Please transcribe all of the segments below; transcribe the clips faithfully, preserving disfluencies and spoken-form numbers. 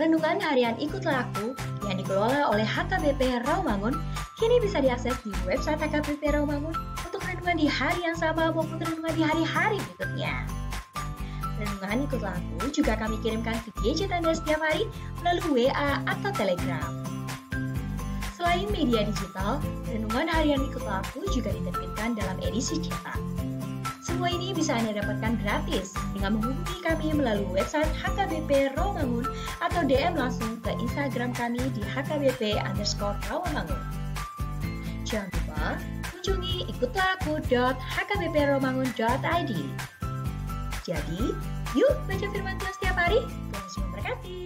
Renungan harian Ikutlah Aku yang dikelola oleh H K B P Rawamangun kini bisa diakses di website H K B P Rawamangun untuk renungan di hari yang sama maupun renungan di hari-hari berikutnya. Renungan Ikutlah Aku juga kami kirimkan ke gadget Anda setiap hari melalui W A atau Telegram. Selain media digital, renungan harian Ikutlah Aku juga diterbitkan dalam edisi cetak. Semua ini bisa Anda dapatkan gratis dengan menghubungi kami melalui website H K B P Rawamangun atau D M langsung ke Instagram kami di H K B P underscore Rawamangun. Jangan lupa kunjungi ikutlah aku dot H K B P rawamangun dot I D. Jadi, yuk baca firman Tuhan setiap hari. Tuhan Yesus memberkati.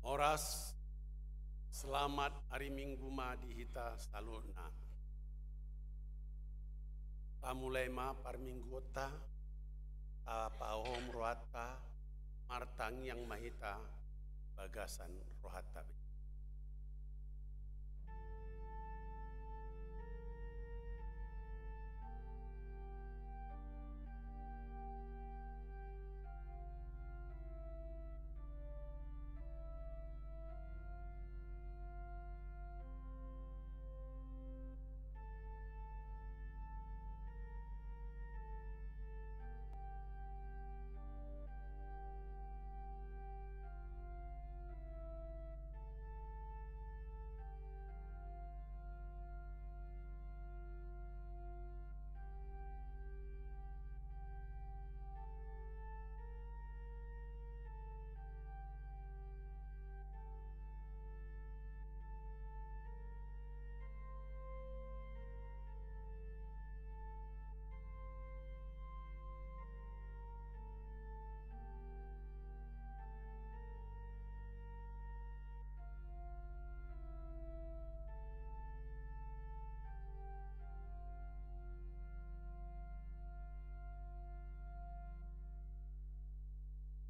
Horas, selamat hari Minggu ma di hita saluhutna. Tapamulai ma parmingguonta, tapahohom rohanta, martangiang ma hita bagasan rohanta be.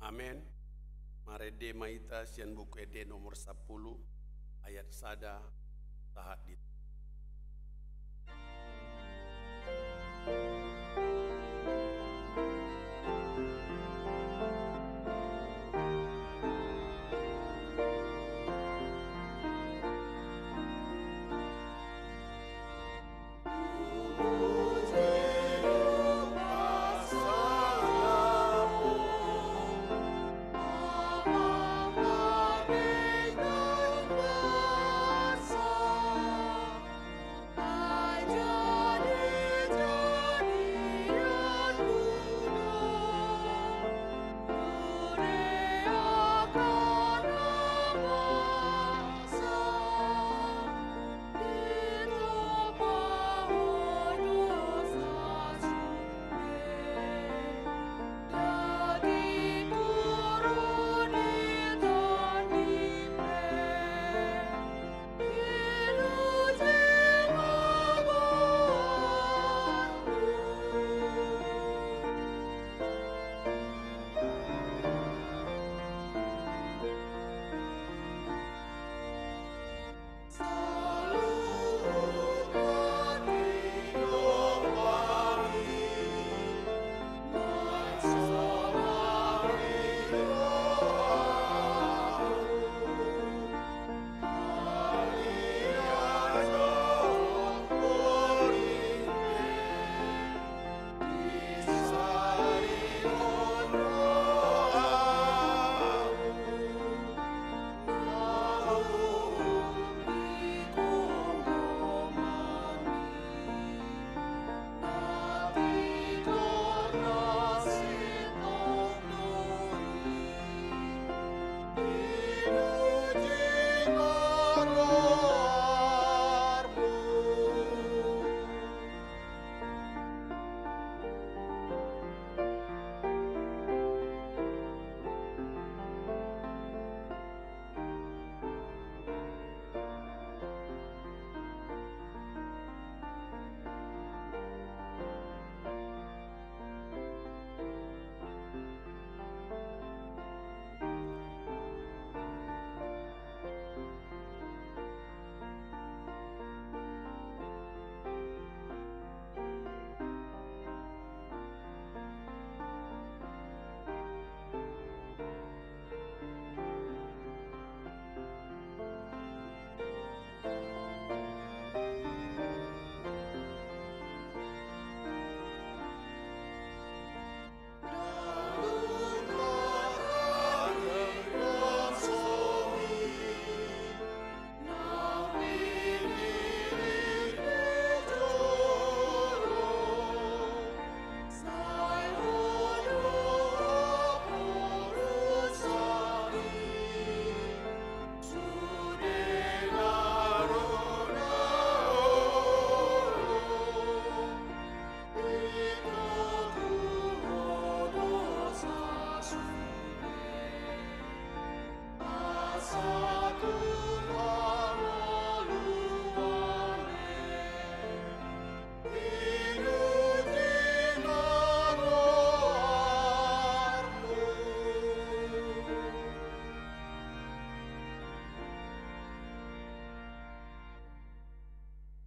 Amen. Marende ma hita sian Buku Ende nomor sampulu, ayat sada sahat di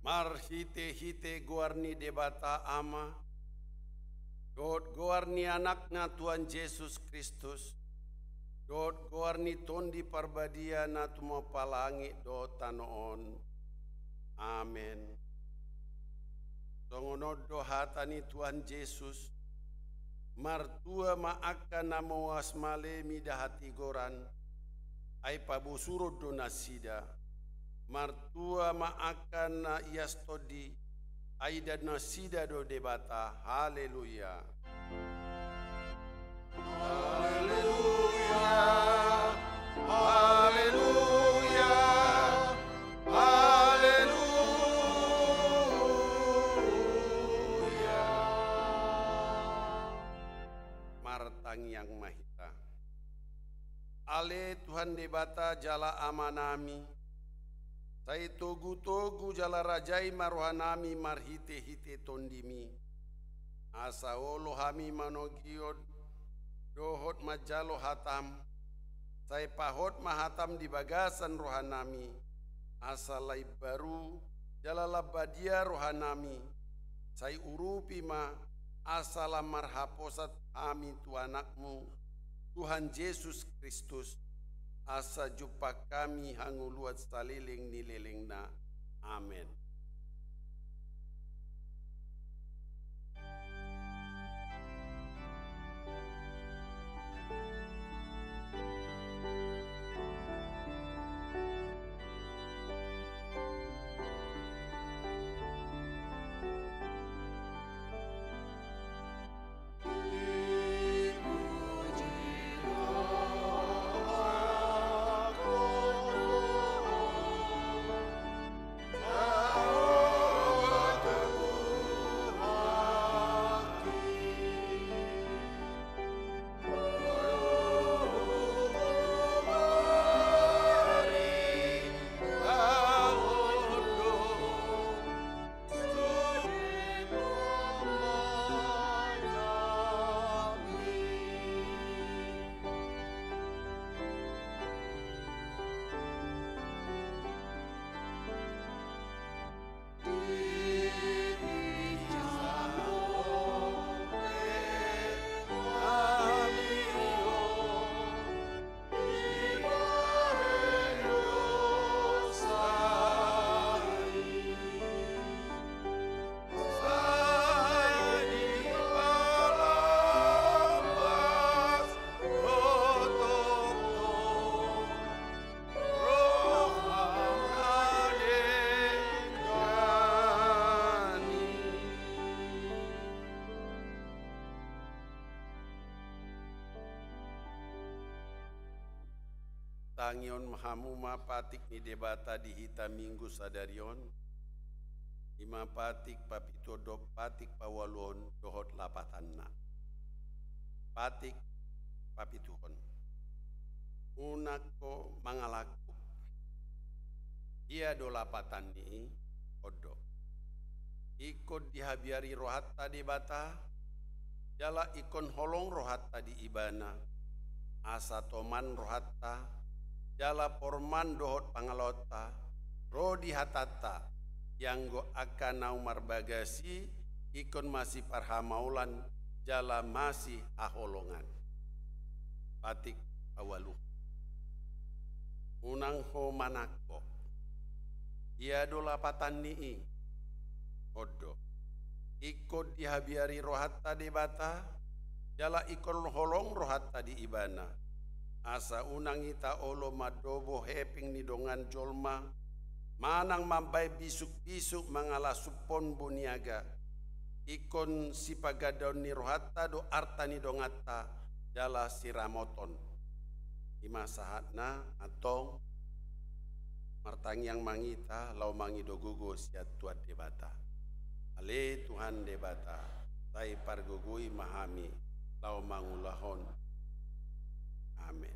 Marhite-hite goar ni Debata Ama, dohot goar ni Anakna Tuhan Jesus Kristus, dohot goar ni Tondi Parbadia na tumompa langit dohot tano on. Amen. Songon on do hata ni Tuhan Jesus: Martua ma angka na mauas male mida hatigoran, ai pabosuron do nasida. Martua ma angka na ias tondi, ai idaonnasida do Debata. Haleluya. Haleluya. Haleluya. Haleluya. Martangiang ma hita. Ale Tuhan Debata jala Amanami, sai togu-togu jala rajai ma rohanami marhite-hite Tondimi, asa olo hami manogihon dohot manjalo hataM. Sai pahot ma hataM di bagasan rohanami, asa lam imbaru jala lam badia rohanami. Sai urupi ma, asa lam marhaposan hami tu AnakMu, Tuhan Jesus Kristus, asa jumpang hami hangoluan saleleng ni lelengna. Amen. Tangihon hamu ma patik ni Debata di hita Minggu sadari on, i ma patik papituhon dohot patik paualuhon dohot lapatanna. Patik papituhon. Unang ho mangalangkup. Ia do lapatan ni i? On do. Ingkon dihabiari rohanta Debata, jala ingkon holong rohanta di Ibana, asa toman rohanta, jala porman dohot pangalaonta, ro di hatanta, ianggo angka na umarbagas i ingkon masiparhamaolan jala masihaholongan. Patik paualuhon. Unang ho manangko. Ia do lapatan ni i? On do. Ingkon dihabiari rohanta Debata, jala ingkon holong rohanta di Ibana, asa unang hita olo mandobo hepeng ni dongan jolma, manang mambahen bisuk-bisuk mangalasuphon boniaga. Ingkon sipagandaon ni rohanta do arta ni donganta jala siramoton. I ma sahatna. Antong, martangiang ma hita laho mangido gogo sian Tuhan Debata. Ale Tuhan Debata, sai pargogoi ma hami laho mangulahon. Amen.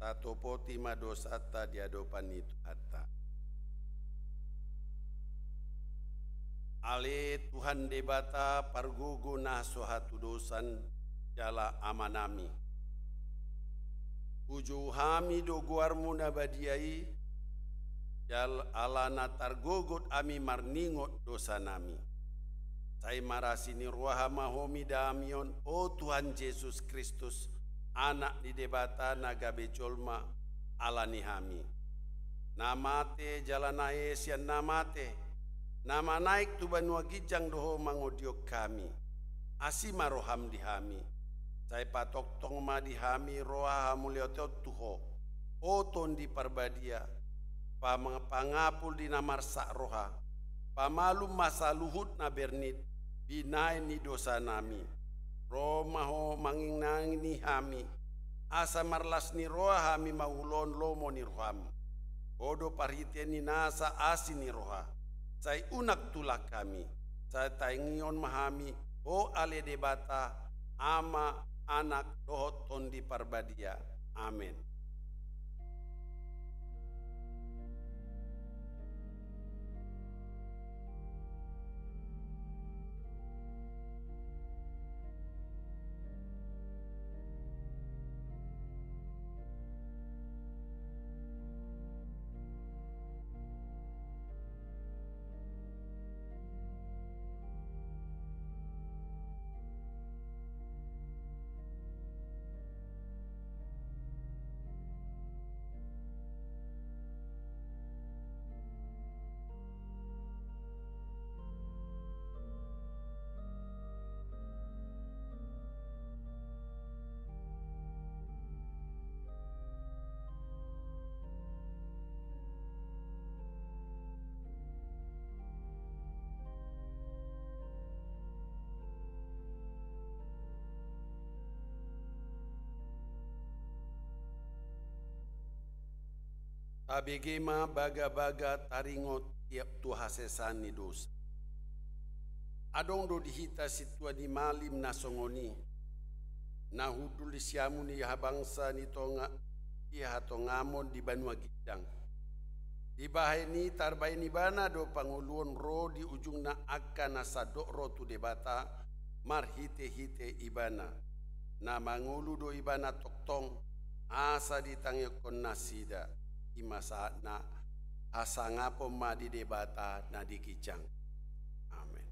Tatopoti ma dosanta di adopan ni Tuhanta. Ale Tuhan Debata, pargogo na so hatudosan, jala Amanami. Pujou hami do goarmu na badia i, jala ala na targogot hami marningot dosanami. Sai marasi ni roha ma Ho mida hami on, o Tuhan Jesus Kristus, Anak ni Debata na gabe jolma ala ni hami. Na mate jala na ese sian na mate, na manaek tu banua ginjang do Ho mangodion hami. Asi ma roham di hami. Sai patongtong ma di hami roha hamuliateon tu Ho, o Tondi Parbadia, pama-, pangapul di na marsak roha, pamalum ma saluhut na bernit, binahen ni dosanami. Ro ma Ho manginangani hami, asa marlas ni roha hami mangulahon lomo ni roham. Ho do parhitean ni nasa asi ni roha. Sai unang tulak hami, sai tangihon ma hami, Ho ale Debata, Ama, Anak, dohot Tondi Parbadia. Amen. Tabege ma bagabaga taringot tiap tu hasesaan ni dosa. Adong do di hita sintua ni malim na songon i, na hundul di siamun ni habangsa ni tonga di hatongamon di banua ginjang. Dibahen i tarbahen ibana do pangoluon ro di ujungna angka na sandok ro tu Debata marhitehite ibana. Na mangolu do ibana tongtong, asa ditangihon nasida. I ma sahatna, hasangapon ma di Debata na di ginjang. Amen.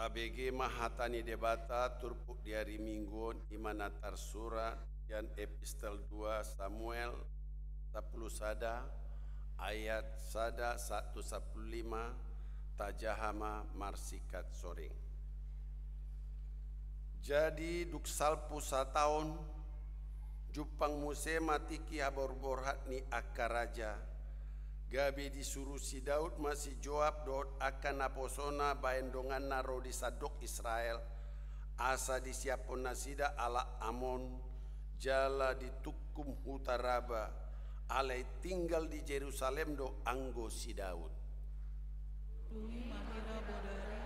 Tabege ma hata ni Debata turpuk di ari Minggu on, i ma na tarsurat sian epistel dua Samuel sampulu sada ayat sada sahat tu sampulu lima. Tajaha ma marsingkat soring. Jadi dung salpu sataon, jumpang muse ma tingki haborborhat ni angka raja. Gabe disuru si Daud ma si Joab dohot angka naposona bahen donganna ro di sandok Israel, asa disiaphon nasida halak Amon, jala ditungkum huta Raba, alai tinggal di Jerusalem do anggo si Daud. Dung i marhira bodari,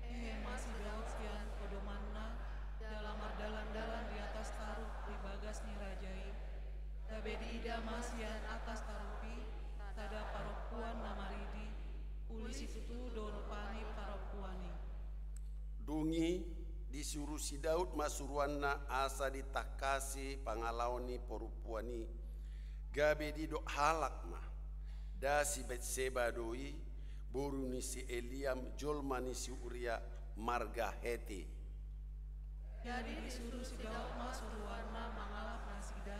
hehe ma si Daud sian podomanna, jala mardalandalan di atas tarup di bagas ni raja i. Gabe diida ma sian atas tarup i sada parompuan na maridi, uli situtu do rupa ni parompuan i. Dung i disuru si Daud ma suruanna asa ditangkasi pangalaho ni parompuan i. Gabe didok halak ma, da si Batseba do i, boru ni si Eliam, jolma ni si Uria, marga Heti. Jadi disuru si Daud ma suruanna mangalap nasida.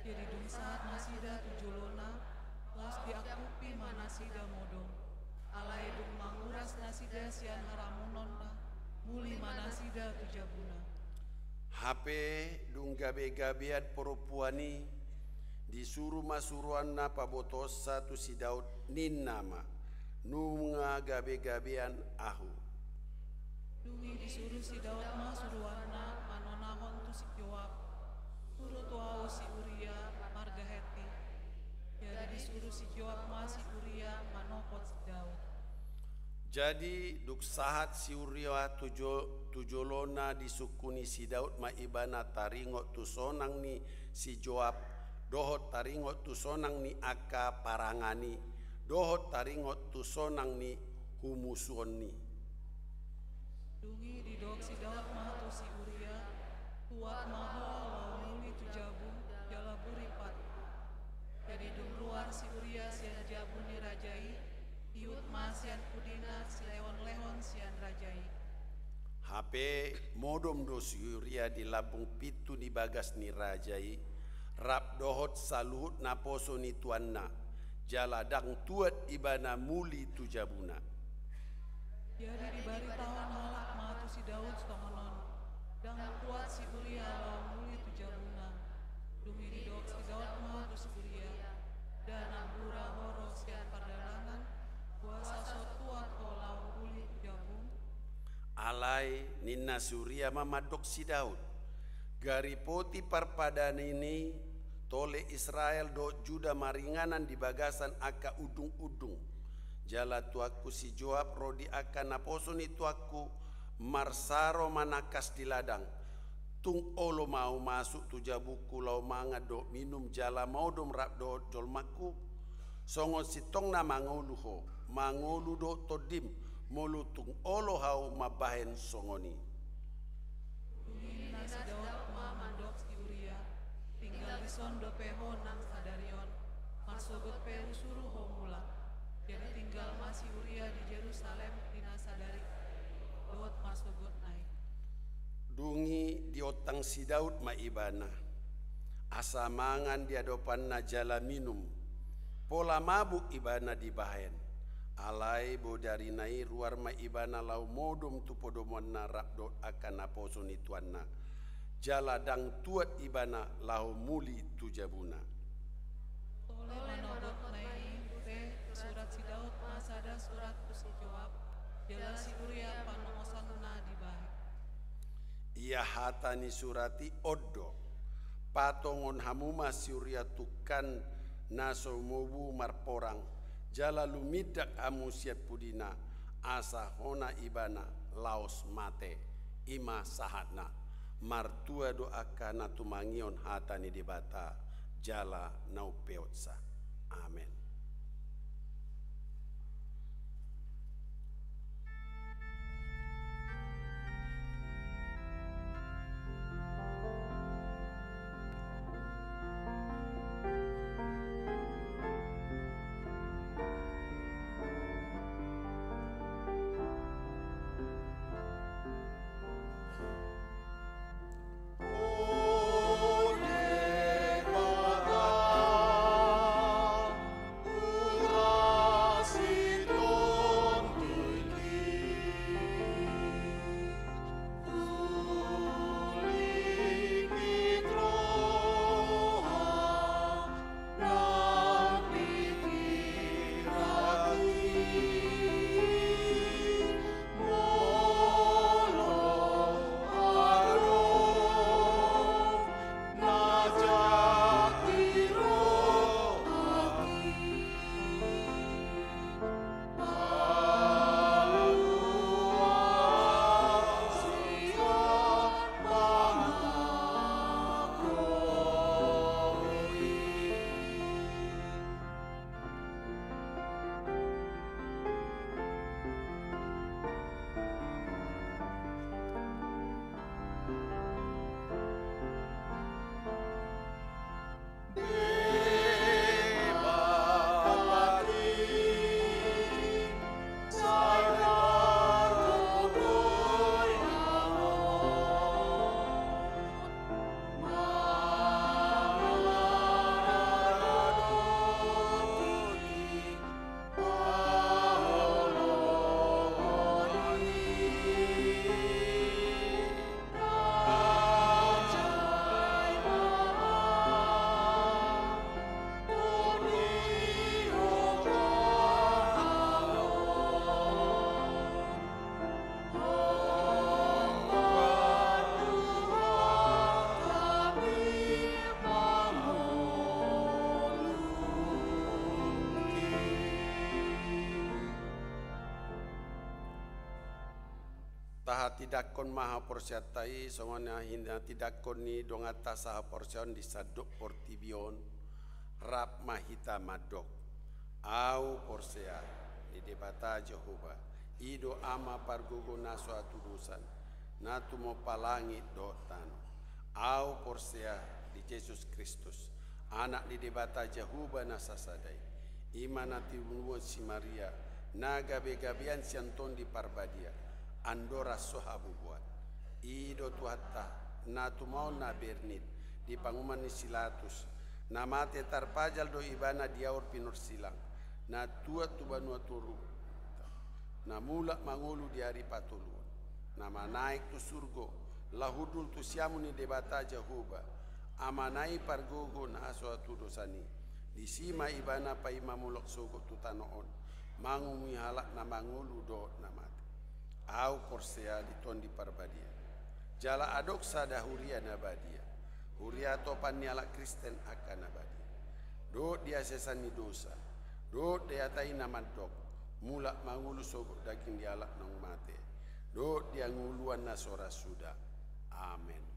Jadi dung sahat nasida tu jolona, laos diangkupi ma nasida modom. Alai dung manguras nasida sian haramunonna, muli ma nasida tu jabuna. Hape dung gabegabean parompuan i, disuru ma suruanna pabotohonsa tu si Daud, ninna ma, nunga gabegabean ahu. Dung i disuru si Daud ma suruanna manonahon tu si Joab, suru tu ahu si Uria marga Heti. Jadi disuru si Joab ma si Uria manopot si Daud. Jadi dung sahat si Uria tu jo-, tu jolona, disungkuni si Daud ma ibana taringot tu sonang ni si Joab, dohot taringot tu sonang ni angka parangan i, dohot taringot tu sonang ni humusuon i. Dung i didok si Daud ma tu si Uria, tuat ma ho laho muli tu jabum, jala buri patuphu. Jadi dung ruar si Uria sian jabu ni raja i, ihut ma sian pudina silehonlehon sian raja i. Hape modom do si Uria di lambung pintu ni bagas ni raja i, rap dohot saluhut naposo ni tuanna, jala ndang tuat ibana muli tu jabuna. Jadi dibaritahon halak ma tu si Daud songon on, ndang tuat si Uria laho muli tu jabuna. Dung i didok si Daud ma tu si Uria, da nampuna ho ro sian pardalangan, boasa so tuat ho laho muli tu jabum? Alai ninna si Uria ma mandok si Daud, garipoti parpadanan i, tole Israel dohot Juda maringanan di bagasan angka undungundung. Jala tuanku si Joab ro di angka naposo ni tuanku, marsaro manangkas di ladang. Tung olo ma ahu masuk tu jabungku laho mangan dohot minum jala modom rap dohot jolmangku? Songon sintong na mangolu ho, mangolu dohot tondim, molo tung olo ahu mambahen songon i. Dung i ninna si Daud ma mandok si Uria, tinggal dison dope ho nang sadari on, marsogot pe husuru ho mulak. Jadi tinggal ma si Uria di Jerusalem di na sadari dohot marsogotna i. Dung i diontang si Daud ma ibana, asa mangan di adopanna jala minum. Pola mabuk ibana dibahen. Alai bodarina i ruar ma ibana laho modom tu podomanna rap dohot angka naposo ni tuanna. Jala ndang tuat ibana laho muli tu jabuna. Tole manogotna i, pe, surat si Daud ma sada surat tu si Joab, jala si Uria panongosonna dibahen. Ia hata ni surat i on do, patongon hamu ma si Uria tungkan na so mobu marporang, jala lumindak hamu sian pudina, asa hona ibana laos mate. I ma sahatna. Martua do angka na tumangihon hata ni Debata jala na umpeopsa. Amen. Tahatindangkon ma haporseaonta i songon na hinatindangkon ni donganta sahaporseaon di sandok portibi on. Rap ma hita mandok: Ahu porsea di Debata Jahowa, i do Ama pargogo na so hatudosan, na tumompa langit dohot tano. Ahu porsea di Jesus Kristus, Anak ni Debata Jahowa na sasada i, i ma na tinubuan si Maria, na gabegabean sian Tondi Parbadia, andorang so habubuhan. I do Tuhanta, na tumaon na bernit di panguhuman ni si Pilatus, na mate tarpajal do Ibana di aur pinorsilang, na tuat tu banua toru, na mulak mangolu di ari patoluhon, na manaek tu surgo, laho hundul tu siamun ni Debata Jahowa, Amana i pargogo na so hatudosan i. Disi ma Ibana paima mulak sogot tu tano on, mangumui halak na mangolu dohot na mate. Ahu porsea di Tondi Parbadia, jala adong sada huria na badia, huria atopan ni halak Kristen angka na badia, dohot di haseasan ni dosa, dohot di hata i na mandok mulak mangolu sogot daging ni halak naung mate, dohot di hangoluan na so ra suda. Amen.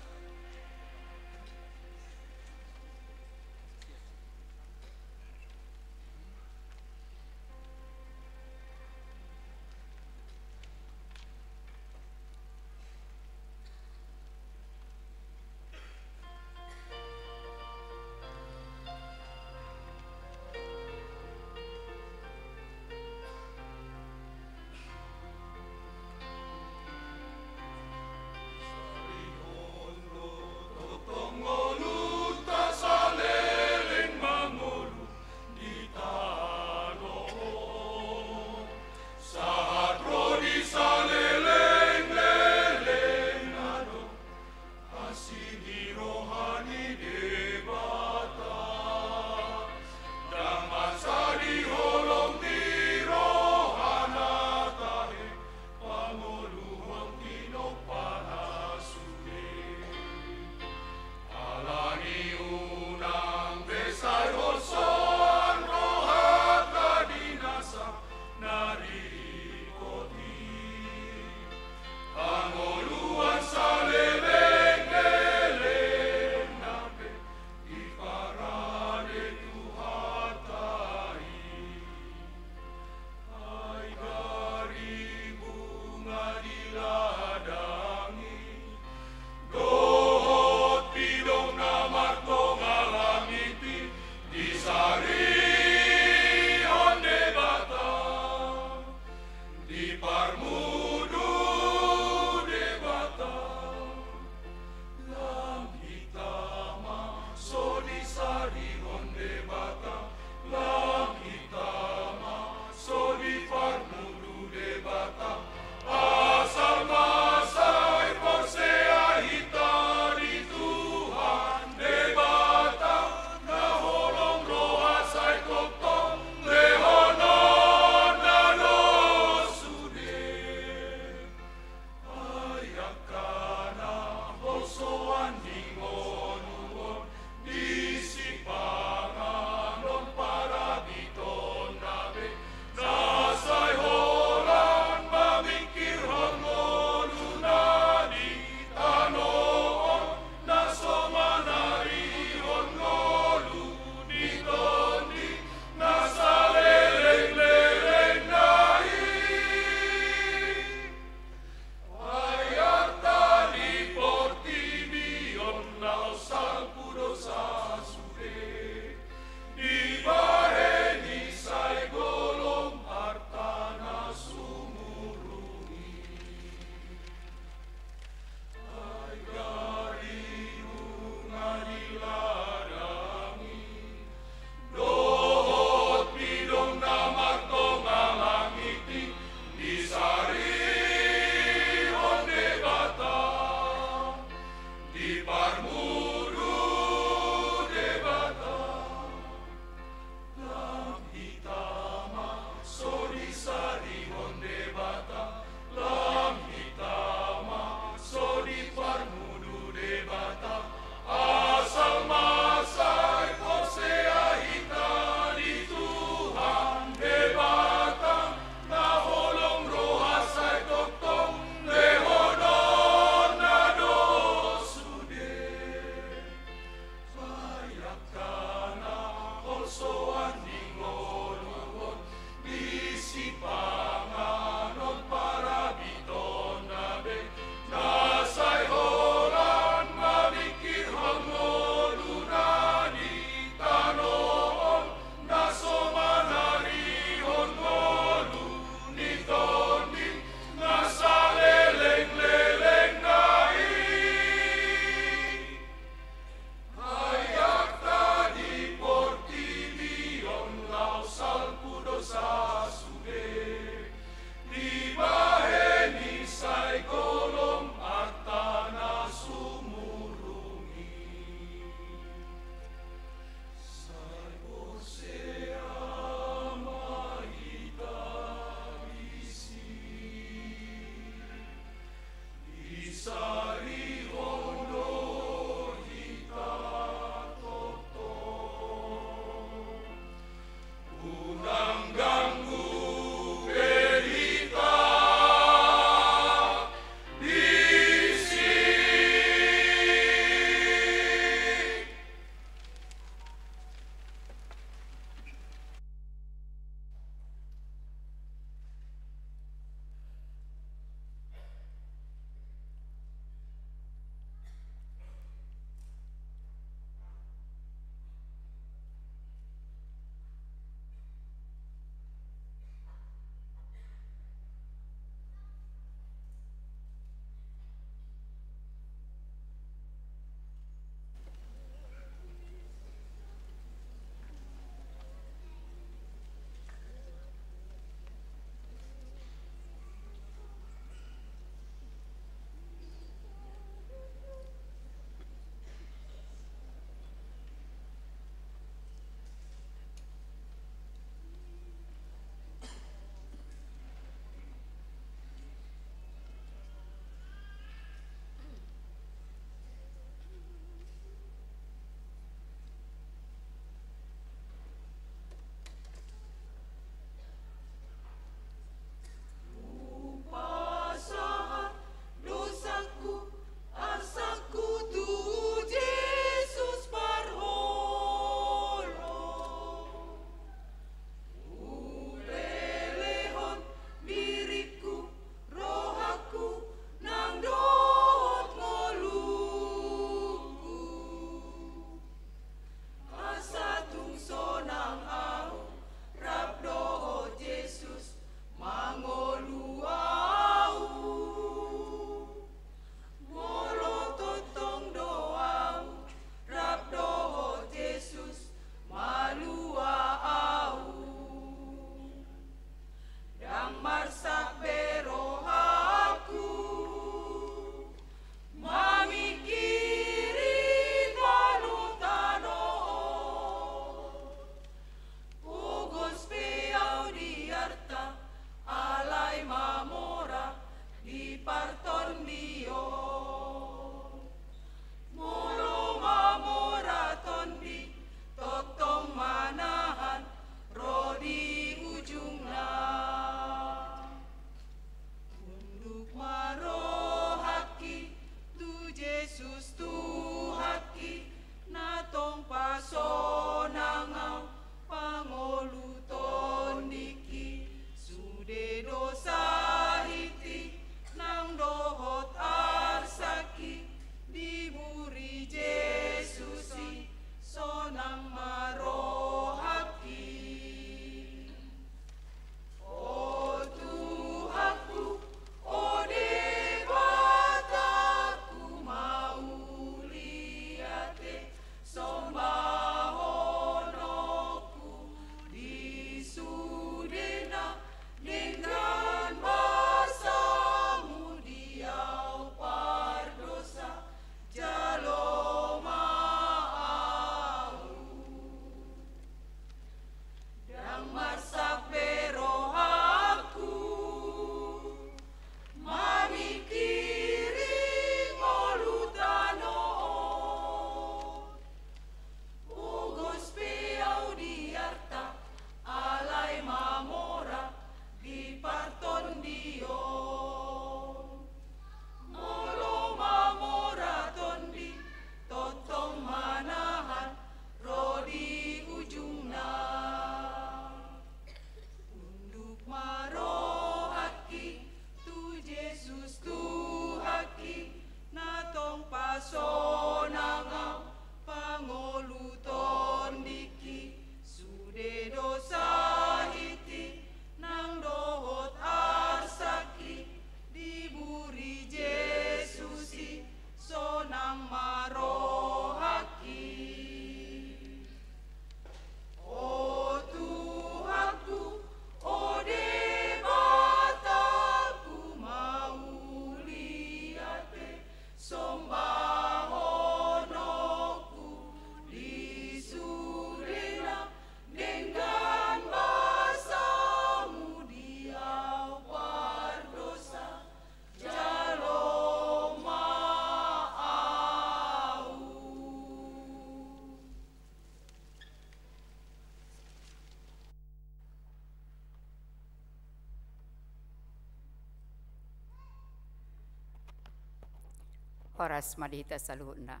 Horas ma di hita saluhutna.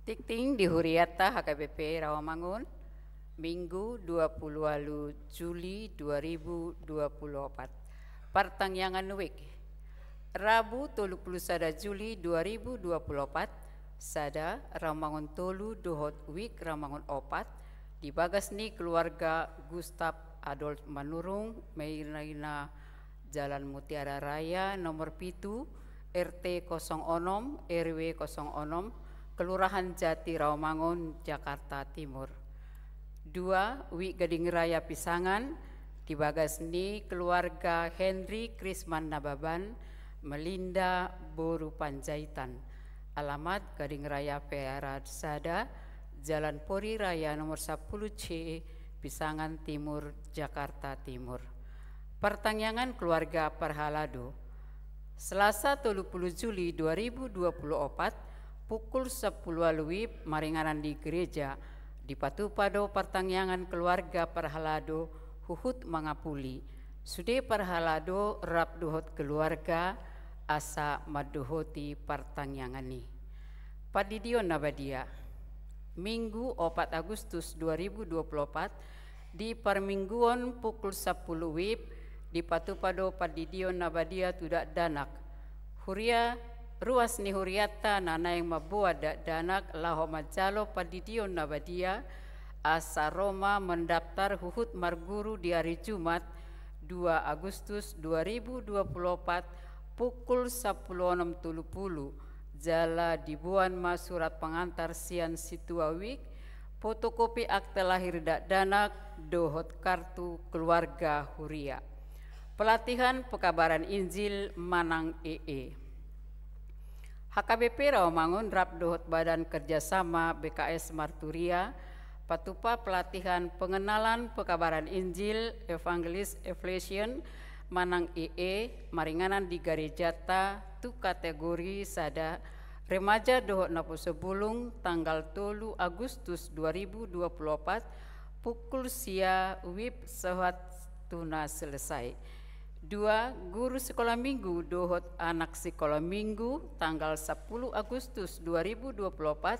Tingting di hurianta H K B P Rawamangun, Minggu dua puluh walu Juli dua ribu dua puluh opat. Partangiangan wijk. Rabu tolu puluh sada Juli dua ribu dua puluh opat, sada, Rawamangun tolu dohot wijk Rawamangun opat, di bagas ni keluarga Gustav Adolf Manurung, Mairina, Jalan Mutiara Raya nomor pitu, R T kosong onom, R W kosong onom, Kelurahan Jati Rawamangun, Jakarta Timur. Dua, Wijk Gading Raya Pisangan, di bagas ni keluarga Henry Krisman Nababan, Melinda boru Panjaitan. Alamat Gading Raya Peara sada, Jalan Pori Raya nomor sapuluh C, Pisangan Timur, Jakarta Timur. Partangiangan keluarga parhalado. Selasa tolu puluh Juli dua ribu dua puluh opat, pukul sapuluh walu wib, maringanan di gereja, dipatupa do partangiangan keluarga parhalado huhut mangapuli. Sude parhalado rap dohot keluarga asa mandohoti partangiangan i. Pandidion na badia. Minggu opat Agustus dua ribu dua puluh opat, di parmingguon pukul sapuluh wib, dipatupa do pandidion na badia tu dakdanak. Huria, ruas ni hurianta na naeng mamboan dakdanak laho manjalo pandidion na badia, asa ro ma mendaftar huhut marguru di ari Jumat, dua Agustus dua ribu dua puluh opat, pukul sapuluh onom tolu puluh, jala diboan ma surat pengantar sian sintua wijk, fotokopi akte lahir dakdanak, dohot kartu keluarga huria. Pelatihan pekabaran Injil manang E E. H K B P Rawamangun rap dohot Badan Kerjasama B K S Marturia, patupa pelatihan pengenalan pekabaran Injil, Evangelist Evolution, manang E E, maringanan di garejanta tu kategori sada, remaja dohot naposo bulung, tanggal tolu Agustus dua ribu dua puluh opat, pukul sia wib sahat tu na selesai. Dua, guru sekolah minggu dohot anak sekolah minggu, tanggal sapuluh Agustus dua ribu dua puluh opat,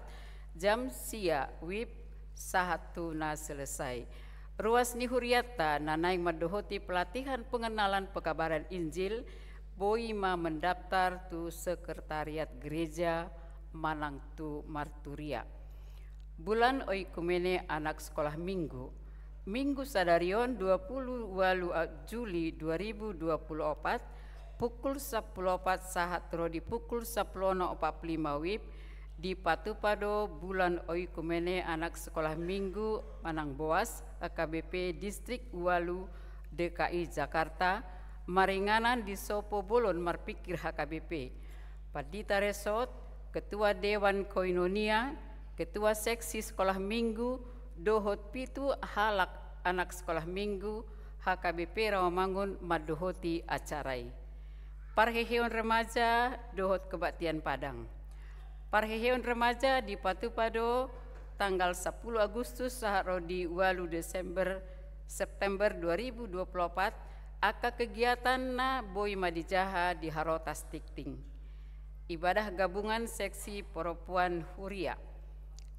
jam sia wib sahat tu na selesai. Ruas ni hurianta na naeng mandohoti pelatihan pengenalan pekabaran Injil, boi ma mendaftar tu sekretariat gereja manang tu marturia. Bulan Oikumene anak sekolah minggu. Minggu sadari on dua puluh walu Juli dua ribu dua puluh opat, pukul sapuluh opat sahat ro di pukul sapuluh onom opat puluh lima wib, dipatupa do Bulan Oikumene anak sekolah minggu manang BOAS H K B P Distrik walu D K I Jakarta, maringanan di sopo bolon marpingkir H K B P. Pandita Resort, Ketua Dewan Koinonia, Ketua Seksi Sekolah Minggu, dohot pitu halak anak sekolah minggu H K B P Rawamangun mandohoti acara i. Parheheon remaja dohot kebaktian Padang. Parheheon remaja dipatupa do tanggal sapuluh Agustus sahat ro di walu Desember, September dua ribu dua puluh opat, angka kegiatan na boi ma dijaha di Harotas Tingting. Ibadah gabungan seksi perempuan huria.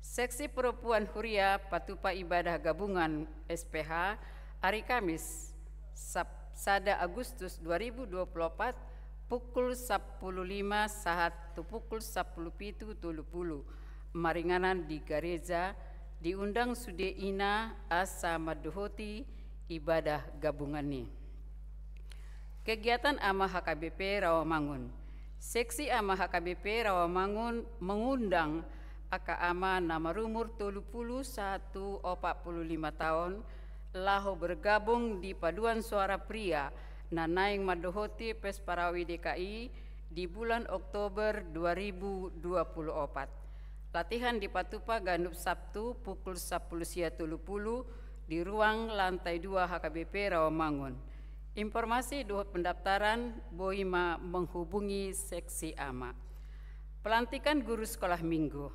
Seksi perempuan huria patupa ibadah gabungan S P H ari Kamis, Sab-, sada Agustus dua ribu dua puluh opat, pukul sapuluh lima sahat tu pukul sapuluh pitu tolu puluh, maringanan di gareja, diundang sude ina asa mandohoti ibadah gabungan i. Kegiatan Ama H K B P Rawamangun. Seksi Ama H K B P Rawamangun mengundang angka ama na marumur tolu puluh sahat tu opat puluh lima taon, laho bergabung di Paduan Suara Pria na naeng mandohoti Pesparawi D K I di bulan Oktober dua ribu dua puluh opat. Latihan dipatupa ganup Sabtu pukul sapuluh sia tolu puluh di ruang lantai dua H K B P Rawamangun. Informasi dohot pendaftaran boi ma menghubungi seksi ama. Pelantikan guru sekolah minggu.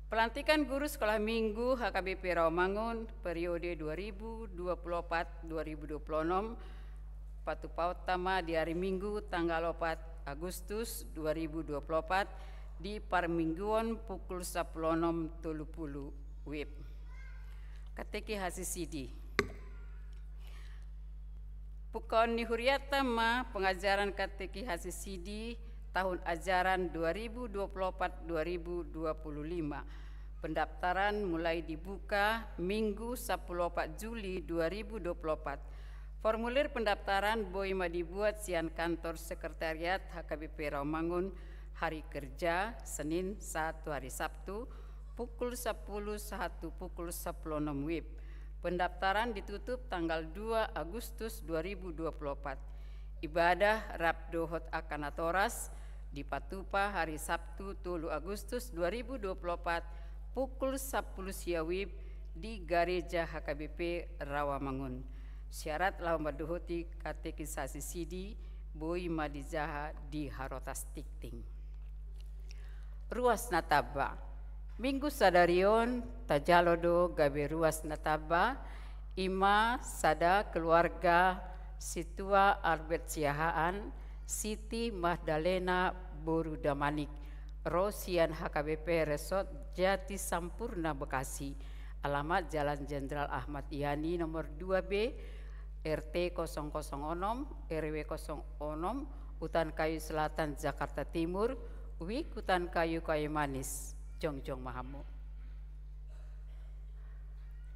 Pelantikan guru sekolah minggu H K B P Rawamangun periode dua ribu dua puluh opat dua ribu dua puluh enam Patupaonta ma di ari Minggu tanggal opat Agustus dua ribu dua puluh opat di parmingguon pukul sampulu onom tolu pulu W I B. Katekisasi sidi. Pungkaon ni hurianta ma pengajaran katekisasi sidi tahun ajaran dua ribu dua puluh opat dua ribu dua puluh lima. Pendaftaran mulai dibuka Minggu sampulu opat Juli dua ribu dua puluh opat. Formulir pendaftaran boi ma dibuat sian kantor sekretariat H K B P Rawamangun hari kerja Senin sahat tu hari Sabtu pukul sampulu sahat tu pukul sampulu onom W I B. Pendaftaran ditutup tanggal dua Agustus dua ribu dua puluh opat. Ibadah rap dohot angka natoras dipatupa hari Sabtu tolu Agustus dua ribu dua puluh opat pukul sampulu sia W I B di Gareja H K B P Rawamangun. Syarat laho mandohoti katekisasi sidi boi ma dijaha di harotas tingting. Ruas na tamba. Minggu sadari on tajalo do gabe ruas na tamba, i ma sada keluarga Sintua Albert Siahaan, Siti Magdalena boru Damanik, ro sian H K B P Resort Jatisampurna Bekasi, alamat Jalan Jenderal Ahmad Yani nomor dua B, R T kosong kosong onom, R W kosong onom, Utan Kayu Selatan, Jakarta Timur, W I K Utan Kayu, Kayu Manis. Jongjong ma hamu.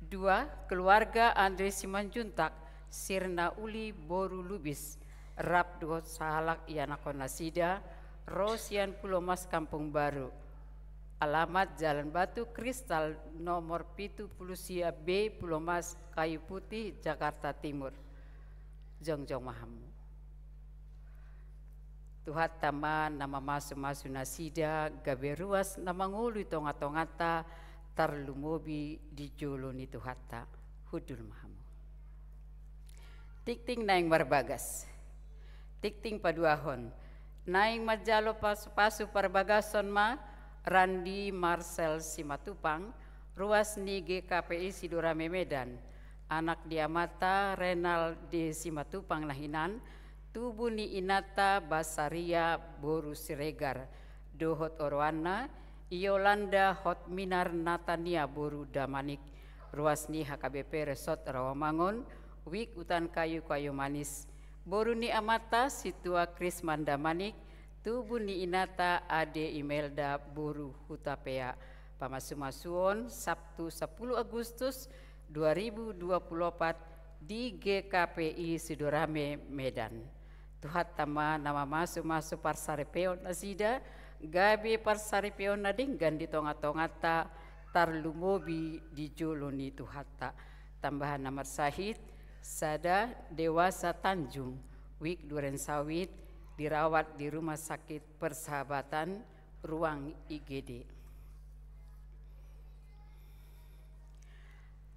Dua, keluarga Andre Simanjuntak, Sirna Uli boru Lubis, rap dohot sahalak ianakhon nasida, ro sian Pulomas Kampung Baru. Alamat Jalan Batu Kristal nomor pitu pulu sia B, Pulomas, Kayu Putih, Jakarta Timur. Jongjong ma hamu. Tuhanta ma na mamasumasu nasida gabe ruas na mangolu di tongatonganta, tarlumobi di jolo ni Tuhanta. Hundul ma hamu. Tingting naeng marbagas. Tingting paduahon. Naeng manjalo pasupasu parbagason ma Randi Marcel Simatupang, ruas ni G K P I Sidorame Medan, anak ni amanta Renaldi Simatupang na hinan, tubu ni inanta Basaria boru Siregar, dohot oroanna Yolanda Hotminar Natania boru Damanik, ruas ni H K B P Resort Rawamangun, W I K Utan Kayu, Kayu Manis, boru ni amanta Sintua Krisman Damanik, tubu ni inanta Ade Imelda boru Hutapea. Pamasumasuon Sabtu sampulu Agustus dua ribu dua puluh opat di G K P I Sidorame Medan. Tuhanta ma na mamasumasu parsaripeon nasida, gabe parsaripeon na denggan di tongatonganta, tarlumobi di jolo ni Tuhanta. Tambahan na marsahit, sada dewasa Tanjung, W I K Duren Sawit, dirawat di Rumah Sakit Persahabatan, ruang I G D.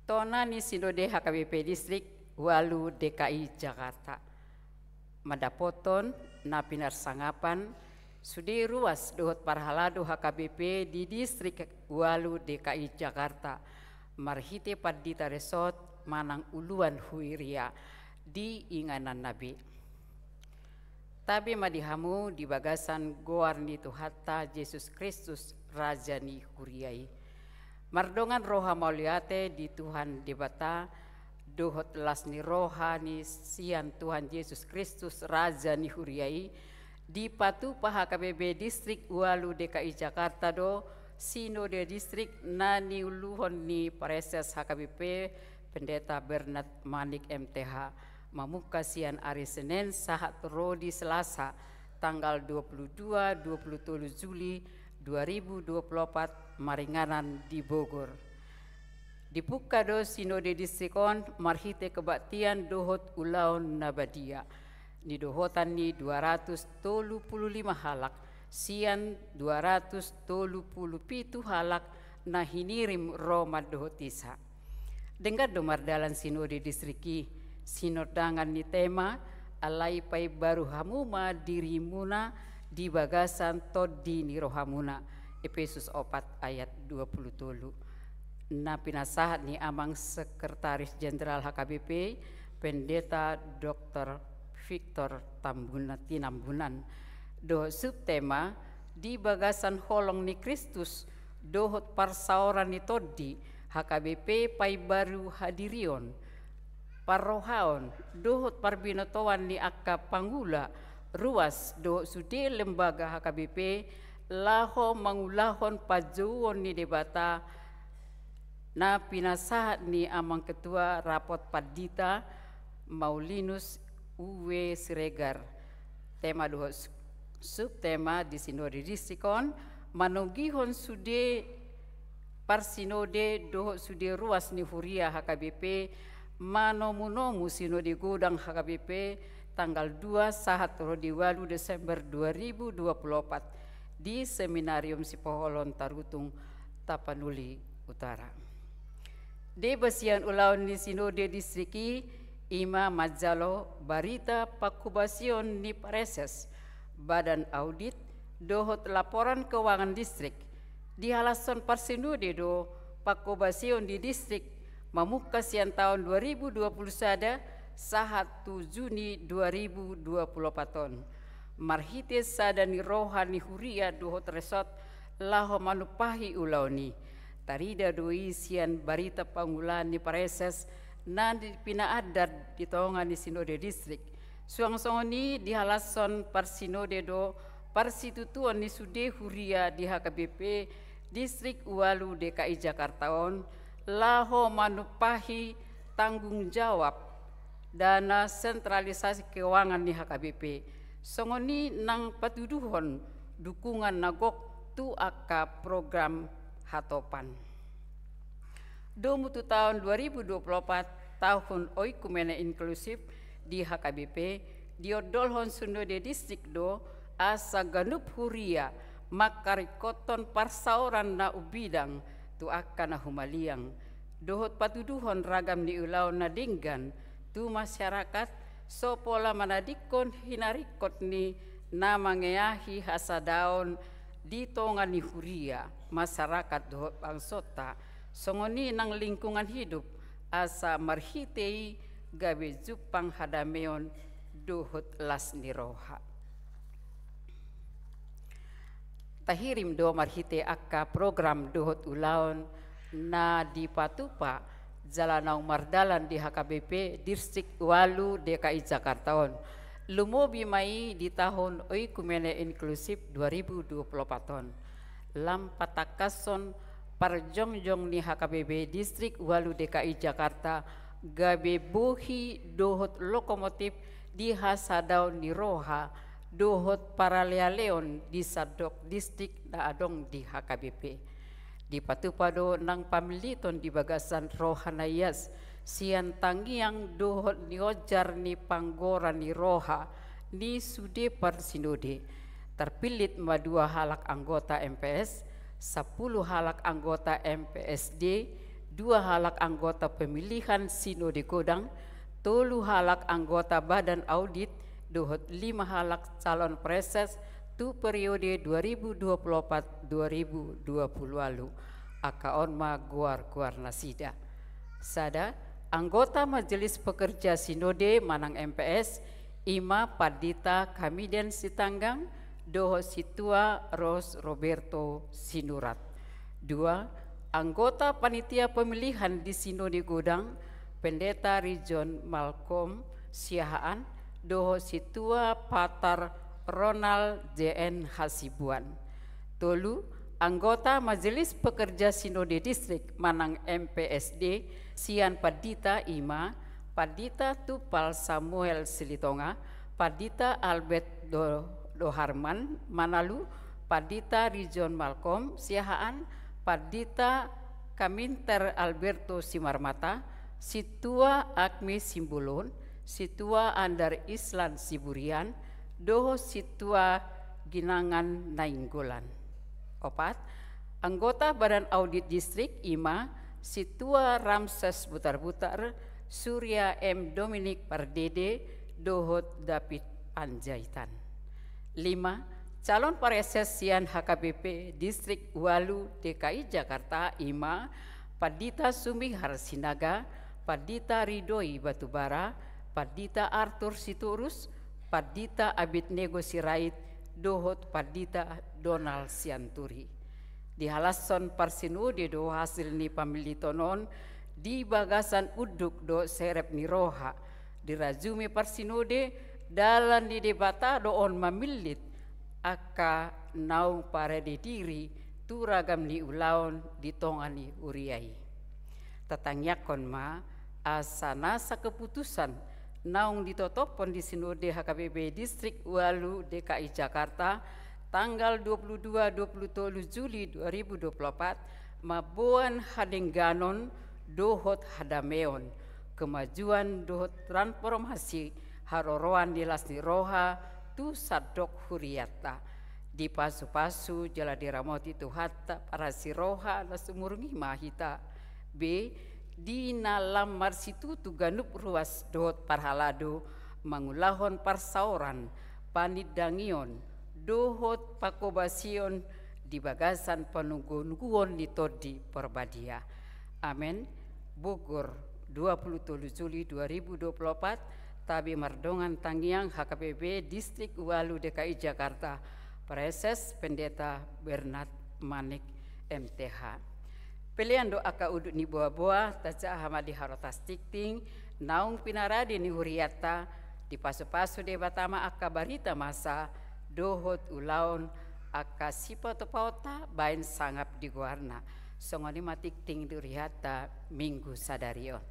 Tona ni Sinode H K B P Distrik ualu D K I Jakarta. Mandapothon na pinarsangapan sude ruas dohot parhalado H K B P di Distrik ualu D K I Jakarta, marhite pandita resort manang uluan huria di ingananna be. Tabe ma di hamu di bagasan goar ni Tuhanta Jesus Kristus, Raja ni huria i. Mardongan roha mauliate di Tuhan Debata, dohot las ni roha ni sian Tuhan Jesus Kristus, Raja ni huria i, dipatupa H K B P Distrik ualu D K I Jakarta do Sinode Distrik na niuluhon ni Praeses H K B P Pendeta Bernard Manik M T H, mamungka sian ari Senen sahat ro di Selasa, tanggal dua puluh dua, dua puluh tolu Juli dua ribu dua puluh opat, maringanan di Bogor. Dipungka do Sinode Distrik on marhite kebaktian dohot ulaon na badia, nidohotan ni dua ratus tolu pulu lima halak, sian dua ratus tolu pulu pitu halak na hinirim ro mandohotisa. Denggan do mardalan Sinode Distrik i, sinondangan ni tema, alai paimbaru hamu ma dirimuna di bagasan tondi ni rohamuna. Epesus opat ayat dua pulu tolu. Na pinasahat ni Amang Sekretaris Jenderal H K B P, Pendeta Doktor Victor Tambunan, Tinambunan, dohot subtema di bagasan holong ni Kristus dohot parsaoran ni tondi H K B P paimbaru hadirion, parrohaon dohot parbinotoan ni angka pangula, ruas dohot sude lembaga H K B P laho mangulahon panjouon ni Debata na pinasahat ni Amang Ketua Rapot Pandita Maulinus Uwe Siregar. Tema dohot su-, subtema di sinode distrik on, manogihon sude parsinode dohot sude ruas ni huria H K B P manomunomu sinode godang H K B P tanggal dua sahat ro di ualu Desember dua ribu dua puluh opat di Seminarium Sipoholon Tarutung, Tapanuli Utara. Deba sian ulaon ni sinode distrik i, i ma manjalo barita pangkobasion ni praeses, badan audit, dohot laporan keuangan distrik. Dihalashon parsinode do pangkobasion di distrik mamungka sian taon dua ribu dua puluh sada sahat tu Juni dua ribu dua puluh opat on. Marhite sada ni roha ni huria dohot resort laho manumpahi ulaon i. Tarida do i sian barita pangulaan ni praeses na di-, pinaandar di tonga ni sinode distrik. Suang songon i dihalashon parsinode do parsitutuon ni sude huria di H K B P distrik ualu D K I Jakarta on laho manumpahi tanggung jawab dana sentralisasi keuangan ni H K B P. Songon i nang patuduhon dukungan na gok tu angka program hatopan. Domu tu taon dua ribu dua puluh opat, tahun oikumene inklusif di H K B P, diondolhon sinode distrik do asa ganup huria mangkaringkothon parsaoran na umbidang tu angka na humaliang, dohot patuduhon ragam ni ulaon na denggan tu masyarakat, so pola manadingkon hinaringkot ni na mangeahi hasadaon di tonga ni huria, masyarakat dohot bangsonta, songon i nang lingkungan hidup, asa marhite i gabe jumpang hadameon dohot las ni roha. Tahirim do marhite angka program dohot ulaon na dipatupa jala naung mardalan di H K B P distrik ualu D K I Jakarta on. Lumobi ma i di tahun oikumene inklusif dua ribu dua puluh opat on. Lam patangkashon parjongjong ni H K B P distrik ualu D K I Jakarta gabe bohi dohot lokomotif di hasadaon ni roha dohot paralealeon di sandok distrik na adong di H K B P. Dipatupa do nang pamilliton di bagasan roha na ias, sian tangiang dohot niojar ni panggora ni roha ni sude parsinode. Tarpillit ma dua halak anggota M P S, sampulu halak anggota M P S D, dua halak anggota pemilihan sinode godang, tolu halak anggota badan audit, dohot lima halak calon praeses tu periode dua ribu dua puluh opat dua ribu dua puluh ualu. Angka on ma goar-goar nasida. Sada, anggota Majelis Pekerja Sinode manang M P S, i ma Pandita Kamiden Sitanggang dohot Sintua Ros Roberto Sinurat. Dua, anggota panitia pemilihan di Sinode Godang, Pendeta Rijon Malcolm Siahaan dohot Sintua Patar Ronald J N Hasibuan. Tolu, anggota Majelis Pekerja Sinode Distrik manang M P S D, sian Pandita i ma, Pandita Tupal Samuel Silitonga, Pandita Albert Do-, Doharman Manalu, Pandita Rijon Malcolm Siahaan, Pandita Kaminter Alberto Simarmata, Sintua Agmi Simbolon, Sintua Andar Islan Siburian, dohot Sintua Ginangan Nainggolan. Opat, anggota Badan Audit Distrik i ma Sintua Ramses Butarbutar, Surya M Dominik Pardede, dohot David Panjaitan. Lima, calon praeses sian H K B P Distrik ualu D K I Jakarta i ma Pandita Sumihar Sinaga, Pandita Ridoi Batubara, Pandita Arthur Sitorus, Pandita Abednego Sirait dohot Pandita Donald Sianturi. Dihalashon parsinode do hasil ni pamilliton on di bagasan unduk dohot serep ni roha. Dirajumi parsinode, dalan ni Debata do on mamillit angka naung parade diri tu ragam ni ulaon di tonga ni huria i. Tatangiangkon ma asa nasa keputusan naung ditotophon di Sinode H K B P Distrik Ualu D K I Jakarta tanggal dua puluh dua, dua puluh tolu Juli dua ribu dua puluh empat mamboan hadengganon dohot hadameon, kemajuan dohot transformasi haroroan ni las ni roha tu sandok huriatta. Dipasupasu jala diramoti Tuhanta parasi roha na sumurung i ma hita. Be, di na lam marsitutu ganup ruas dohot parhalado mangulahon parsaoran, panindangion, dohot pangkobasion di bagasan panungkunukuon ni Tondi Parbadia. Amen. Bogor, dua puluh tolu Juli dua ribu dua puluh empat, tabi mardongan tangiang H K B P Distrik Ualu D K I Jakarta, Praeses Pendeta Bernard Manik M T H. Pelean do angka udut ni boaboa, tajaha ma di harotas tingting, naung pinarade ni huriatta, dipasupasu Debata ma angka barita masa, dohot ulaon angka sipatupaonta baen sangap di goarna. Songon i ma tingting di huriatta Minggu sadari on.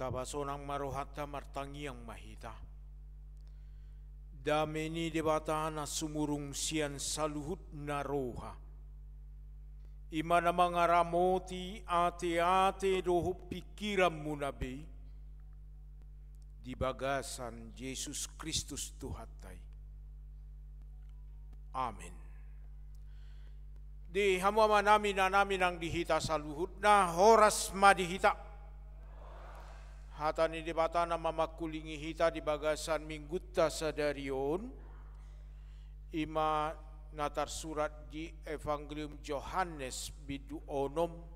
Tapasonang ma rohanta, martangiang ma hita. Dame ni Debata na sumurung sian saluhutna roha, i ma na mangaramoti ateate dohot pingkiranmuna be, di bagasan Jesus Kristus Tuhanta i. Amen. Di hamu amanami, inanami nang di hita saluhutna, horas ma di hita. Hata ni Debata na mamangkulingi hita di bagasan minggunta sadari on, i ma na tarsurat di Evangelium Johannes bindu onom,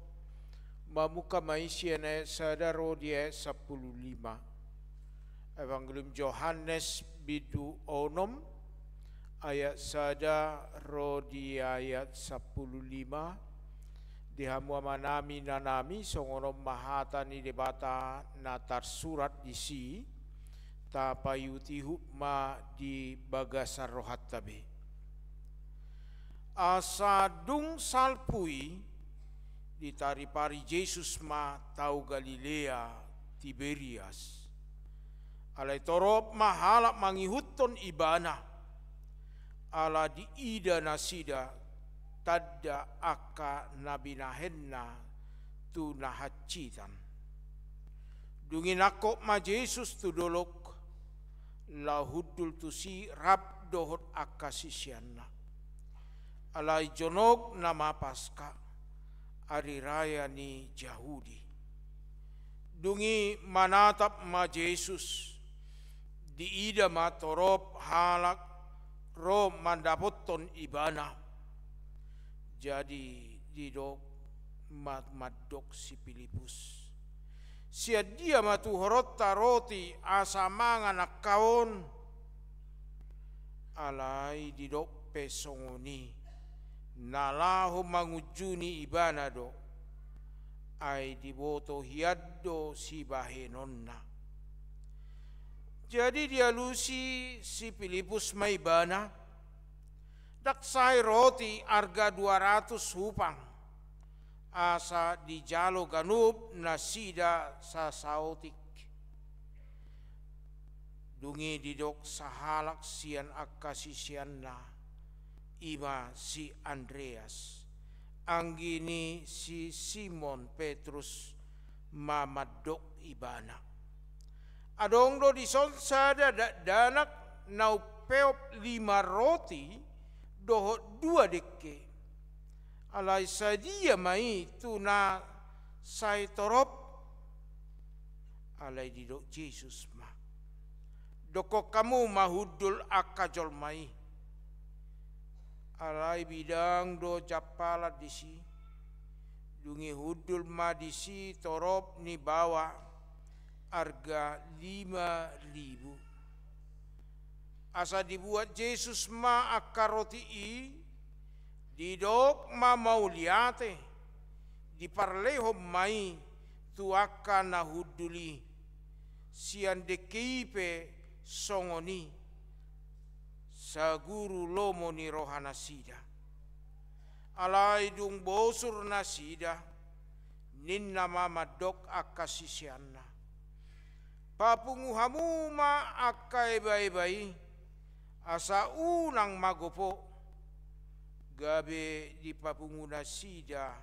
mamungka ma i sian ayat sada ro di ayat sampulu lima. Evangelium Johannes bindu onom, ayat sada ro di ayat sampulu lima. Di hamu amanami, inanami, songon on ma hata ni Debata na tarsurat disi, tapaihutihut ma di bagasan rohanta be. Asa dung salpu i, ditaripari Jesus ma tao Galilea Tiberias. Alai torop ma halak mangihuthon Ibana, ala diida nasida tanda angka na binahenna tu na hansitan. Dung i nangkok ma Jesus tu dolok, laho hundul tusi rap dohot angka siseanna. Alai jonok nama Paska, ari raya ni Jahudi. Dung i manatap ma Jesus, diida ma torop halak ro mandapothon Ibana. Jadi didok ma mandok si Pilipus: Sian dia ma tuhoronta roti asa mangan angka on? Alai didok pe songon i, na laho mangunjuni Ibana do, ai diboto hian do sibahenonna. Jadi dialusi si Pilipus ma Ibana, ndang sai roti arga dua ratus hupang, asa dijalo ganup nasida sasaotik. Dung i didok sahalak sian angka siseanna, i ma si Andreas, anggi ni si Simon Petrus, ma mandok Ibana: Adong do dison sada dakdanak na umpeop lima roti dohot dua dengke. Alai sadia ma i tu na sai torop? Alai didok Jesus ma: Dokkon hamu ma hundul angka jolma i. Alai bidang do jampalan disi. Dung i hundul ma disi torop ni baoa, arga lima ribu. Asa dibuat Jesus ma angka roti i, didok ma mauliate, diparlehon ma i tu angka na hundul i. Sian dengke i pe songon i, saguru lomo ni rohanasida. Alai dung bosur nasida, ninna ma mandok angka siseanna: Papungu hamu ma angka ebaeba i, asa unang magopo. Gabe dipapungu nasida,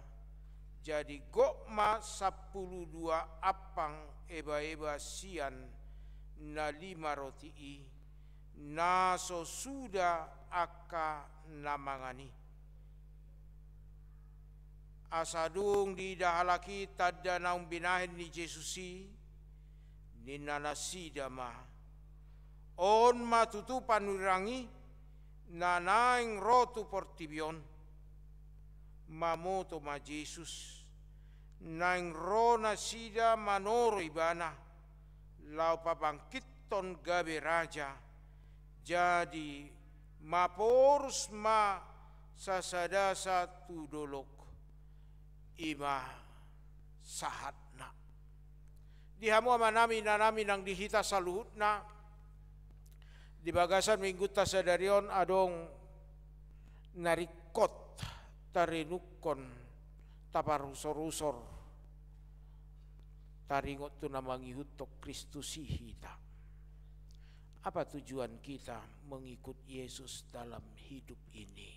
jadi gok ma sampulu dua ampang ebaeba sian na lima roti i, na so suda angka na mangan i. Asa dung diida halak i tanda naung binahen ni Jesus i, ninna nasida ma: On ma tutu panurirang i, na naeng ro tu portibi on. Mamoto ma Jesus, naeng ro nasida manoro Ibana, laho pabangkithon gabe raja. Jadi maporus ma sasadasa tu dolok. I ma sahatna. Di hamu amanami, inanami, nang di hita saluhutna, di bagasan minggunta sadari on adong na ringkot tarenungkon, taparusorusor, taringot tu na mangihuthon Kristus i hita. Apa tujuan kita mengikut Yesus dalam hidup ini?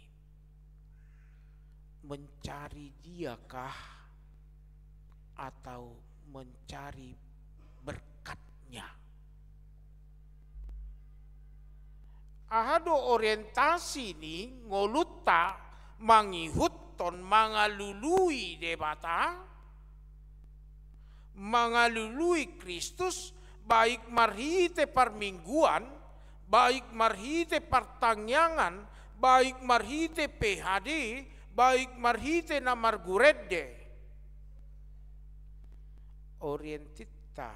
Mencari Diakah atau mencari berkatnya? Aha do orientasi ni ngolunta mangihuthon, mangalului Debata, mangalului Kristus, baik marhite parmingguan, baik marhite partangiangan, baik marhite P H D, baik marhite na margurende? Orientinta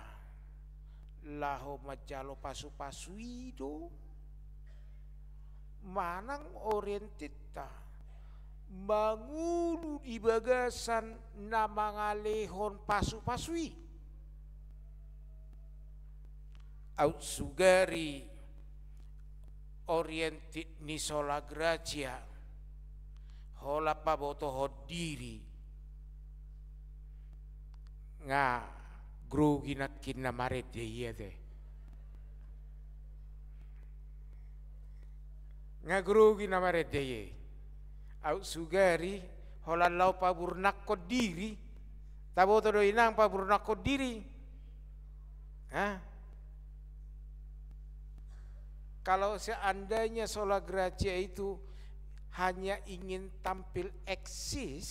laho manjalo pasu-pasu i do, manang orientinta mangolu di bagasan na mangalehon pasu-pasu i? Aut sugari orientin ni Sola Gratia, holan pabotohon diri, nga grogi nangkin na marende i ate. Nga grogi na marende i. Aut sugari holan laho pamurnakhon diri. Taboto do inang pamurnakhon diri? Hah? Kalau seandainya Sola Gratia itu hanya ingin tampil eksis,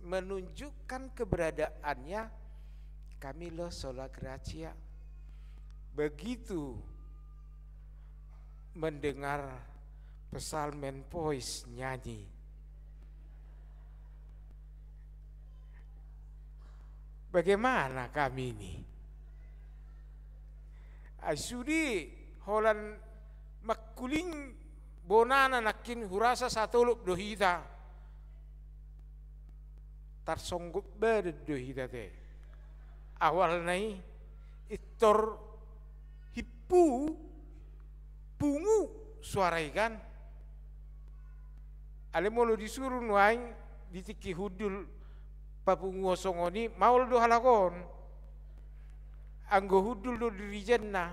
menunjukkan keberadaannya, kami lo Sola Gratia. Begitu mendengar Psalmen Voice nyanyi, bagaimana kami ini? Ai sude holan mangkuling bonana nangkin, hurasa satolop do hita. Tarsonggot badan do hita te. Awalna i, pintor himpu, pungu suara i kan. Alai molo disuru nuaeng di tingki hundul papunguhon songon i, maol do halak on. Anggo hundul do di rijanna,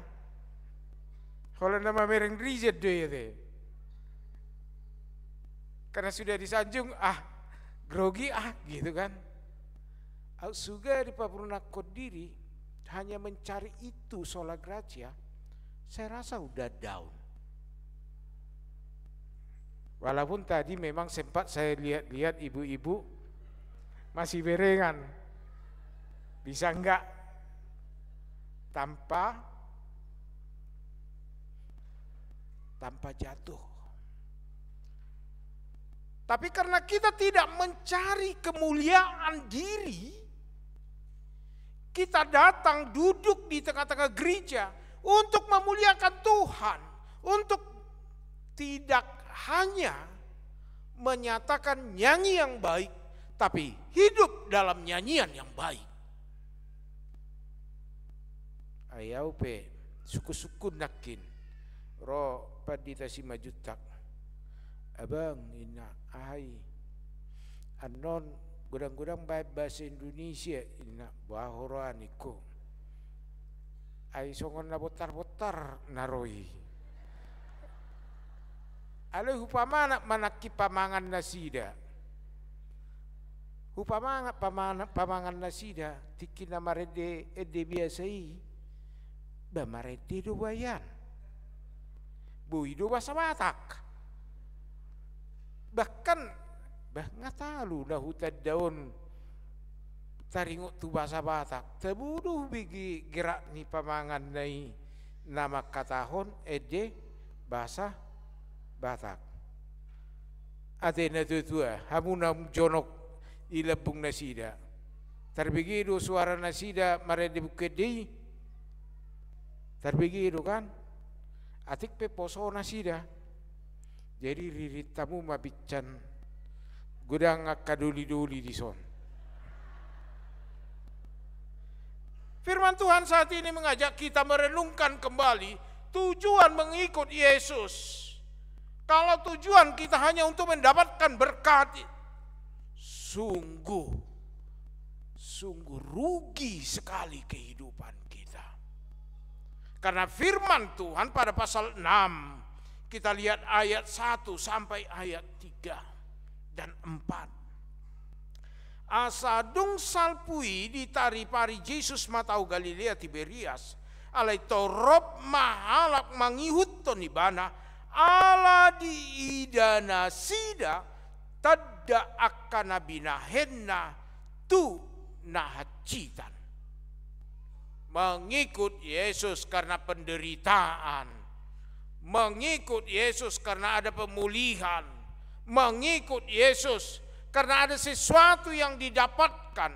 holan na mamereng rijan do ia te. Karena sudah disanjung, ah, grogi, ah, gitu kan. Aut sugari pamurnakhon diri, hanya mencari itu Sola Gratia, saya rasa udah down. Walaupun tadi memang sempat saya lihat-lihat ibu-ibu masih berengan. Bisa enggak tanpa, tanpa jatuh? Tapi karena kita tidak mencari kemuliaan diri, kita datang duduk di tengah-tengah gereja untuk memuliakan Tuhan, untuk tidak hanya menyatakan nyanyi yang baik, tapi hidup dalam nyanyian yang baik. Ai au pe sungkun-sungkun nangkin ro pandita Simanjuntak. Abang, inna, aha i? Annon godang-godang baen bahasa Indonesia, inna, bah, ro an ingkon. Ai songon na bontar-bontar na ro i. Alai hupamanat ma nangkin pamangan nasida. Hupamanat, pamangan, pamangan nasida, tingki na marende ende biasa i, bah, marende do bahian. Boi do bahasa Batak. Bahkan, bah, nga talu na hutanda on taringot tu bahasa Batak. Tabo do hubege gerak ni pamanganna i na mangkatahon ende bahasa Batak. Ate na tua-tua, hamu na jonok di lambung nasida, tarbege do suara nasida marende buku ende i? Tarbege do kan? Atik pe poso nasida. Jadi ririt hamu ma bincan godang angka doli-doli dison. Firman Tuhan saat ini mengajak kita merenungkan kembali tujuan mengikut Yesus. Kalau tujuan kita hanya untuk mendapatkan berkat, sungguh, Sungguh rugi sekali kehidupan kita. Karena firman Tuhan pada pasal enam, kita lihat ayat satu sampai ayat tiga dan empat. Asa dung salpu i ditaripari Jesus ma tao Galilea Tiberias, alai torop ma halak mangihuthon ibana, ala diida nasida tanda angka na binahenna tu na hansitan. Mengikut Yesus karena penderitaan. Mengikut Yesus karena ada pemulihan. Mengikut Yesus karena ada sesuatu yang didapatkan.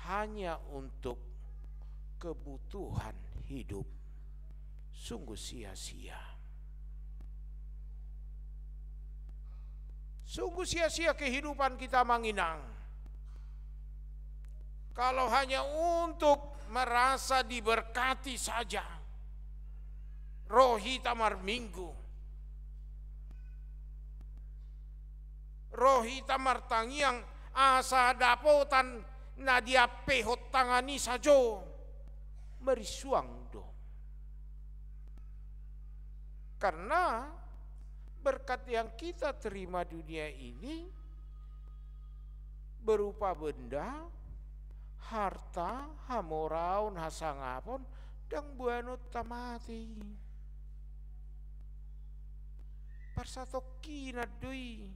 Hanya untuk kebutuhan hidup. Sungguh sia-sia. Sungguh sia-sia kehidupan kita, Amang Inang, kalau hanya untuk merasa diberkati saja. Ro hita marminggu, ro hita martangiang asa dapotan na diampehon tangan i sajo, marisuang do. Karena berkat yang kita terima dunia ini berupa benda, harta, hamoraon, hasangapon, ndang boanonta mate i. Parsatongkinan do i.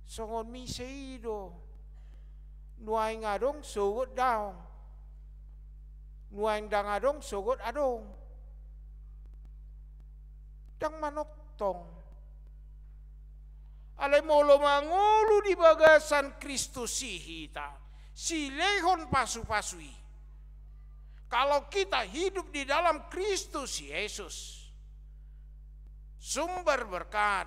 Songon mise i do. Nuaeng adong sogot daong. Nuaeng ndang adong sogot adong. Ndang manongtong. Alai molo mangolu di bagasan Kristus i hita, silehon pasu-pasu i. Kalau kita hidup di dalam Kristus Yesus, sumber berkat,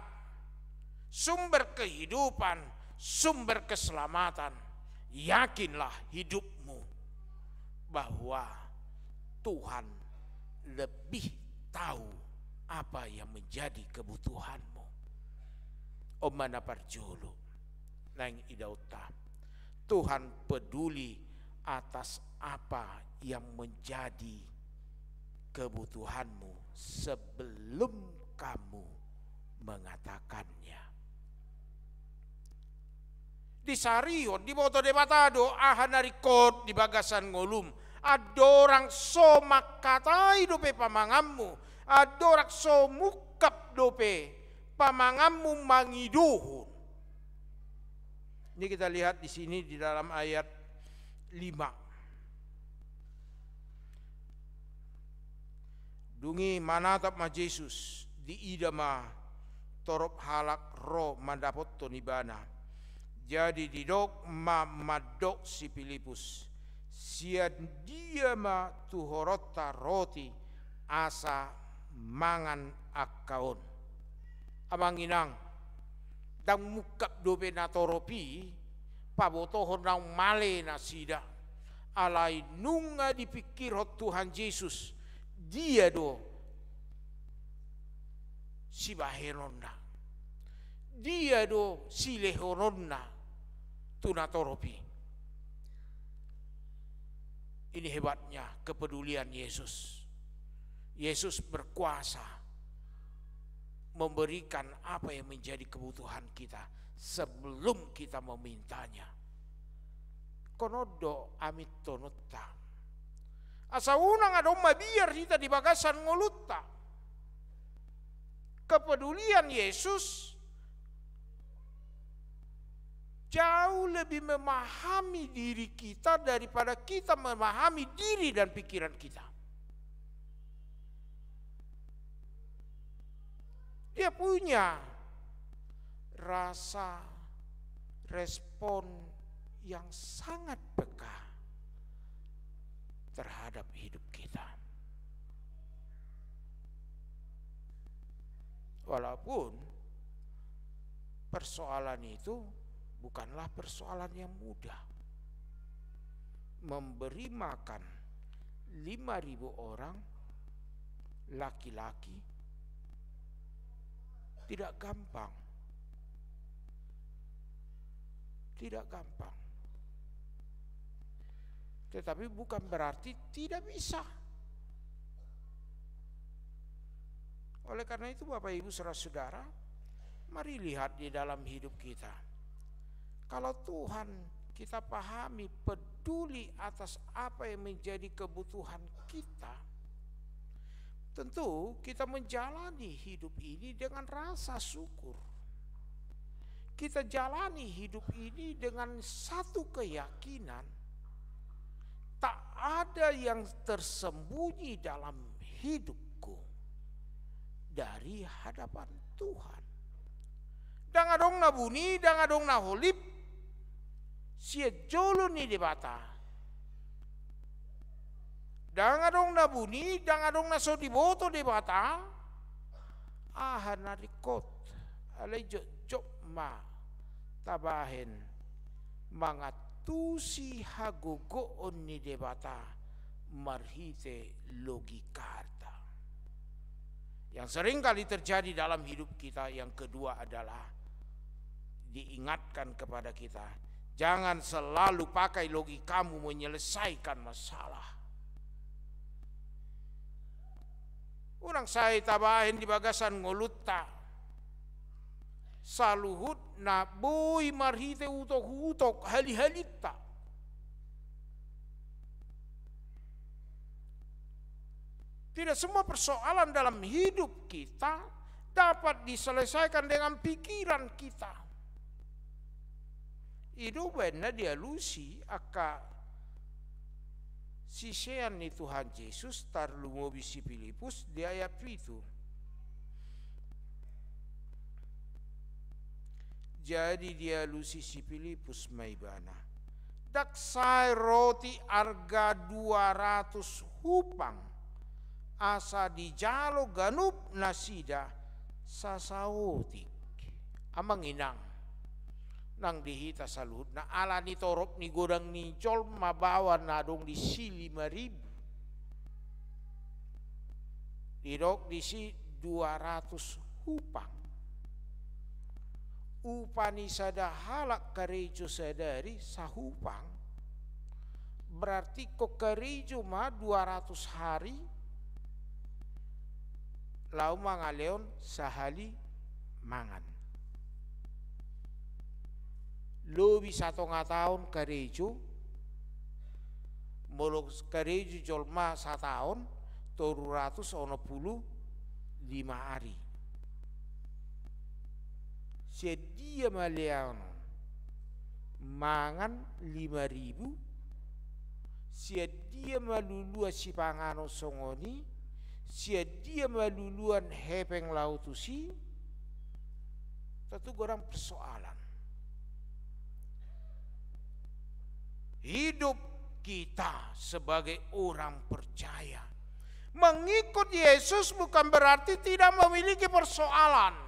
sumber kehidupan, sumber keselamatan, yakinlah hidupmu bahwa Tuhan lebih tahu apa yang menjadi kebutuhanmu. On ma na parjolo naeng idaonta. Tuhan peduli atas apa yang menjadi kebutuhanmu sebelum kamu mengatakannya. Disarihon, diboto Debata do aha na ringkot di bagasan ngolum. Andorang so mangkatai dope pamanganmu, andorang so mungkap dope pamanganmu mangidohon. Ini kita lihat di sini di dalam ayat lima. Dung i manatap ma Jesus, diida ma torop halak ro mandapothon ibana. Jadi didok ma mandok si Pilipus, sian dia ma tuhoronta roti asa mangan angka on. Amang inang, ndang mungkap dope natorop i pabotohon naung male nasida. Alai nunga dipingkirhon Tuhan Jesus, dia do sibahenonna, dia do silehononna tu natorop i. Ini hebatnya kepedulian Yesus. Yesus berkuasa memberikan apa yang menjadi kebutuhan kita sebelum kita memintanya. Konon do amintononta. Asa unang adong mabiar hita di bagasan ngolunta. Kepedulian Yesus jauh lebih memahami diri kita daripada kita memahami diri dan pikiran kita. Dia punya rasa respon yang sangat peka terhadap hidup kita. Walaupun persoalan itu bukanlah persoalan yang mudah. Memberi makan lima ribu orang laki-laki tidak gampang. Tidak gampang. Tetapi bukan berarti tidak bisa. Oleh karena itu, Bapak, Ibu, saudara-saudara, mari lihat di dalam hidup kita. Kalau Tuhan kita pahami peduli atas apa yang menjadi kebutuhan kita, tentu kita menjalani hidup ini dengan rasa syukur. Kita jalani hidup ini dengan satu keyakinan, tak ada yang tersembunyi dalam hidupku dari hadapan Tuhan. Ndang adong na buni, ndang adong na holip sian jolo ni Debata. Ndang adong na buni, ndang adong na so diboto Debata. Aha na ringkot, alai jotjot ma tabahen mangantusi hagogoon ni Debata marhite logikata. Yang sering kali terjadi dalam hidup kita, yang kedua adalah diingatkan kepada kita, jangan selalu pakai logikamu menyelesaikan masalah. Unang sai tabahen di bagasan ngolunta saluhut na boi marhite utok-utok hali-halinta. Tidak semua persoalan dalam hidup kita dapat diselesaikan dengan pikiran kita. I do umbahen na dialusi angka sisean ni Tuhan Jesus, tarlumobi si Pilipus, di ayat pitu. Jadi dialusi si Pilipus ma ibana, ndang sai roti arga dua ratus hupang, asa dijalo ganup nasida sasaotik. Amang inang, nang di hita saluhutna, ala ni torop ni godang ni jolma baoa na adong disi lima ribu. Didok disi dua ratus hupang. Upa ni sada halak karejo sadari sahupang. Berarti ingkon karejo ma dua ratus hari laho mangalehon sahali mangan. Lobi satonga taon karejo, molo karejo jolma sataon, tolu ratus onom pulu lima ari. Sian dia ma lehonon mangan lima ribu? Sian dia ma luluan sipanganon songon i? Sian dia ma luluan hepeng laho tusi? Tentu godang persoalan. Hidup kita sebagai orang percaya, mengikut Yesus bukan berarti tidak memiliki persoalan.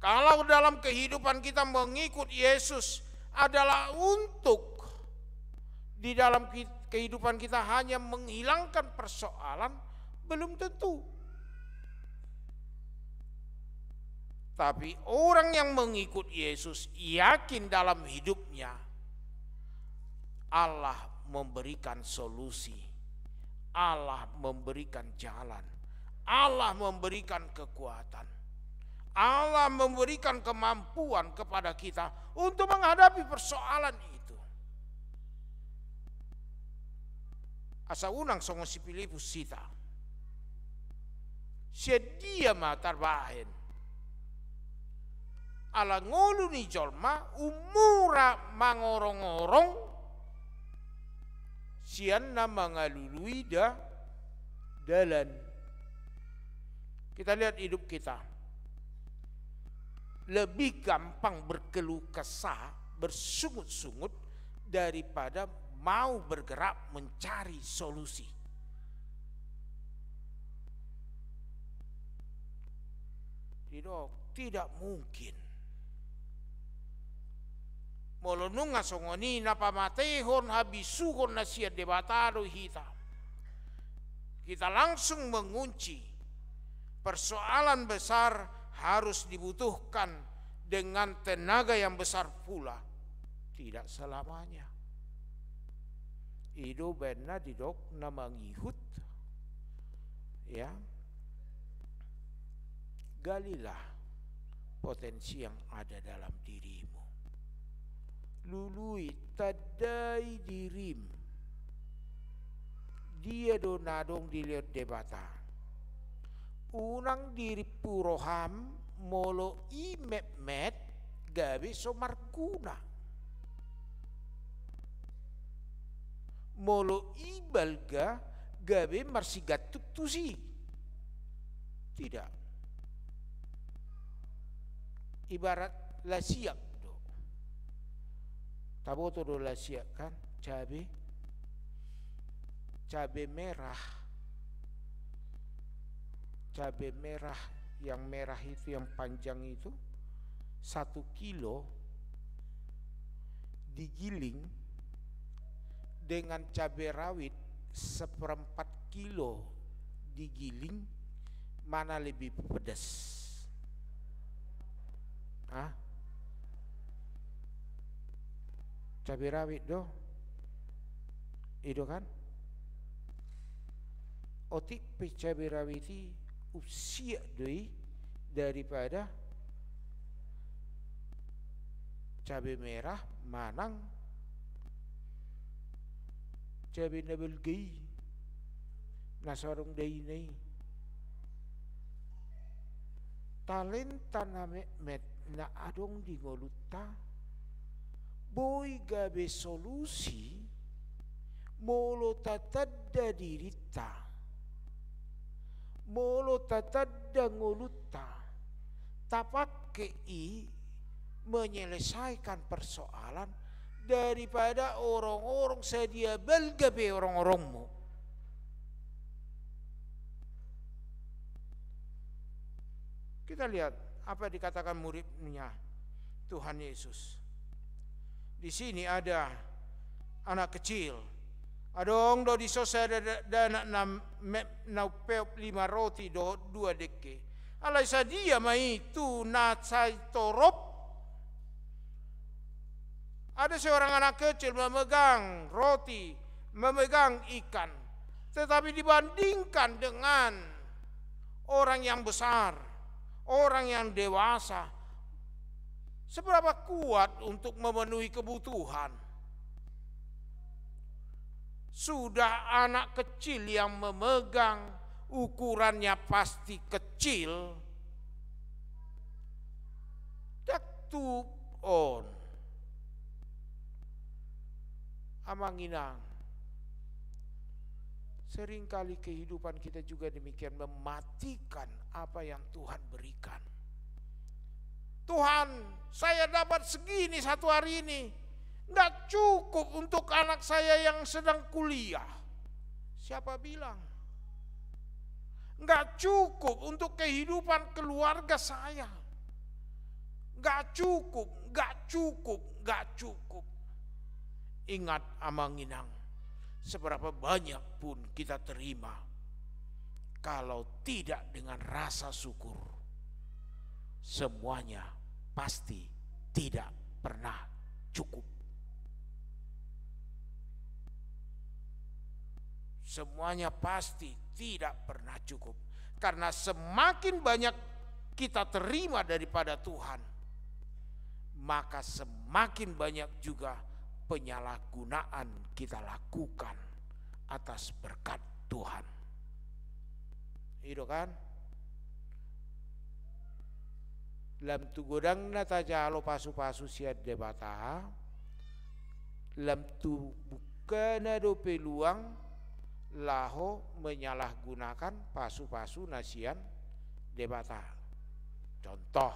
Kalau dalam kehidupan kita mengikut Yesus adalah untuk di dalam ki-, kehidupan kita hanya menghilangkan persoalan, belum tentu. Tapi orang yang mengikut Yesus yakin dalam hidupnya, Allah memberikan solusi, Allah memberikan jalan, Allah memberikan kekuatan, Allah memberikan kemampuan kepada kita untuk menghadapi persoalan itu. Asa unang songon si Pilipus hita. Sian dia ma tarbahen? Ala ngolu ni jolma ummura mangorong-orong sian na mangalului da-, dalan. Kita lihat hidup kita. Lebih gampang berkeluh kesah, bersungut-sungut, daripada mau bergerak mencari solusi. Didok, tidak mungkin. Molo nunga songon i, na pamatehon habisuhon na sian Debata do hita. Kita langsung mengunci. Persoalan besar harus dibutuhkan dengan tenaga yang besar pula, tidak selamanya. I do umbahen na didok na mangihut, ya, galilah potensi yang ada dalam dirimu. Lului, tandai dirim. Dia do na adong dilehon Debata. Unang dirimpu roham molo i metmet gabe so marguna. Molo i balga gabe marsigantung tusi. Tidak. Ibarat lasiak do. Taboto do lasiak kan? Cabe. Cabe merah. Cabe merah, yang merah itu, yang panjang itu, satu kilo digiling, dengan cabe rawit seperempat kilo digiling, mana lebih pedas? Hah? Cabe rawit do. I do kan? Otik pe cabe rawit i, umsiak do i daripada cabe merah manang cabe na balga i, na so adong daina i. Talenta na metmet na adong di ngolunta boi gabe solusi molo tatanda dirinta, molo tatanda ngolunta, tapake i menyelesaikan persoalan daripada orong-orong sadia balga pe orong-orongmu. Kita lihat apa yang dikatakan muridnya Tuhan Yesus. Di sini ada anak kecil. Adong do dison sada da-, dakdanak na me-, na umpeop lima roti dohot dua dengke. Alai sadia ma i tu na sai torop? Ada seorang anak kecil memegang roti, memegang ikan. Tetapi dibandingkan dengan orang yang besar, orang yang dewasa, seberapa kuat untuk memenuhi kebutuhan? Sudah anak kecil yang memegang, ukurannya pasti kecil. Ndang tutu on. Amang inang, seringkali kehidupan kita juga demikian, mematikan apa yang Tuhan berikan. "Tuhan, saya dapat segini satu hari ini, nggak cukup untuk anak saya yang sedang kuliah." Siapa bilang? "Nggak cukup untuk kehidupan keluarga saya. Nggak cukup, nggak cukup, nggak cukup." Ingat, amang inang, seberapa banyak pun kita terima, kalau tidak dengan rasa syukur, semuanya pasti tidak pernah cukup. Semuanya pasti tidak pernah cukup. Karena semakin banyak kita terima daripada Tuhan, maka semakin banyak juga penyalahgunaan kita lakukan atas berkat Tuhan. I do kan? Lam tu godangna tajalo pasu-pasu sian Debata, lam tu bungkana do peluang laho menyalahgunakan pasu-pasu na sian Debata. Contoh,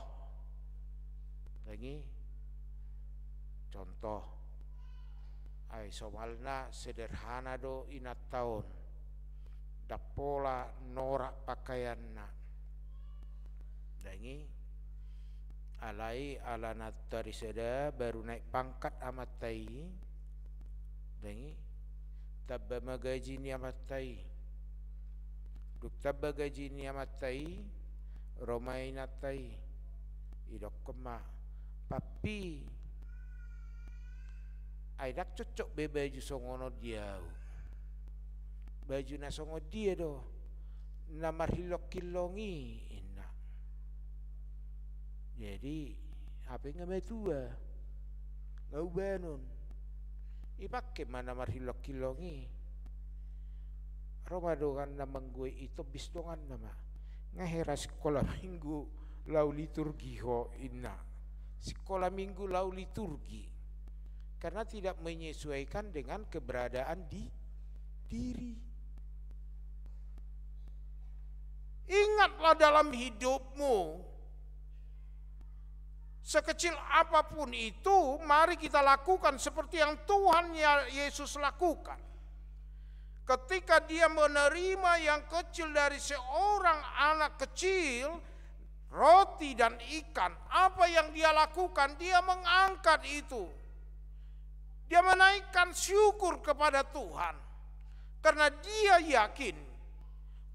ndang i, contoh, ai somalna sederhana do inanta on, ndang pola norak pakaianna. Ndang i, alai ala na tarisada baru naik pangkat amanta i. Ndang i, tamba ma gaji ni amanta i. Dung tamba gaji ni amanta i, ro ma inanta i. Idokkon ma, Pampi, ai ndang cocok be baju songon on di ahu. Baju na songon dia do na marhilong-hilong i, inna. Jadi, hape nga matua, nga ubanon. Ipake ma na marhilong-hilong i. Ro ma donganna manggohi i, tombis donganna ma. Nga hera sikola minggu lau liturgi ho, inna. Sikola minggu lau liturgi. Karena tidak menyesuaikan dengan keberadaan di diri. Ingatlah dalam hidupmu, sekecil apapun itu, mari kita lakukan seperti yang Tuhan Ya-, Yesus lakukan. Ketika dia menerima yang kecil dari seorang anak kecil, roti dan ikan, apa yang dia lakukan? Dia mengangkat itu. Dia menaikkan syukur kepada Tuhan. Karena dia yakin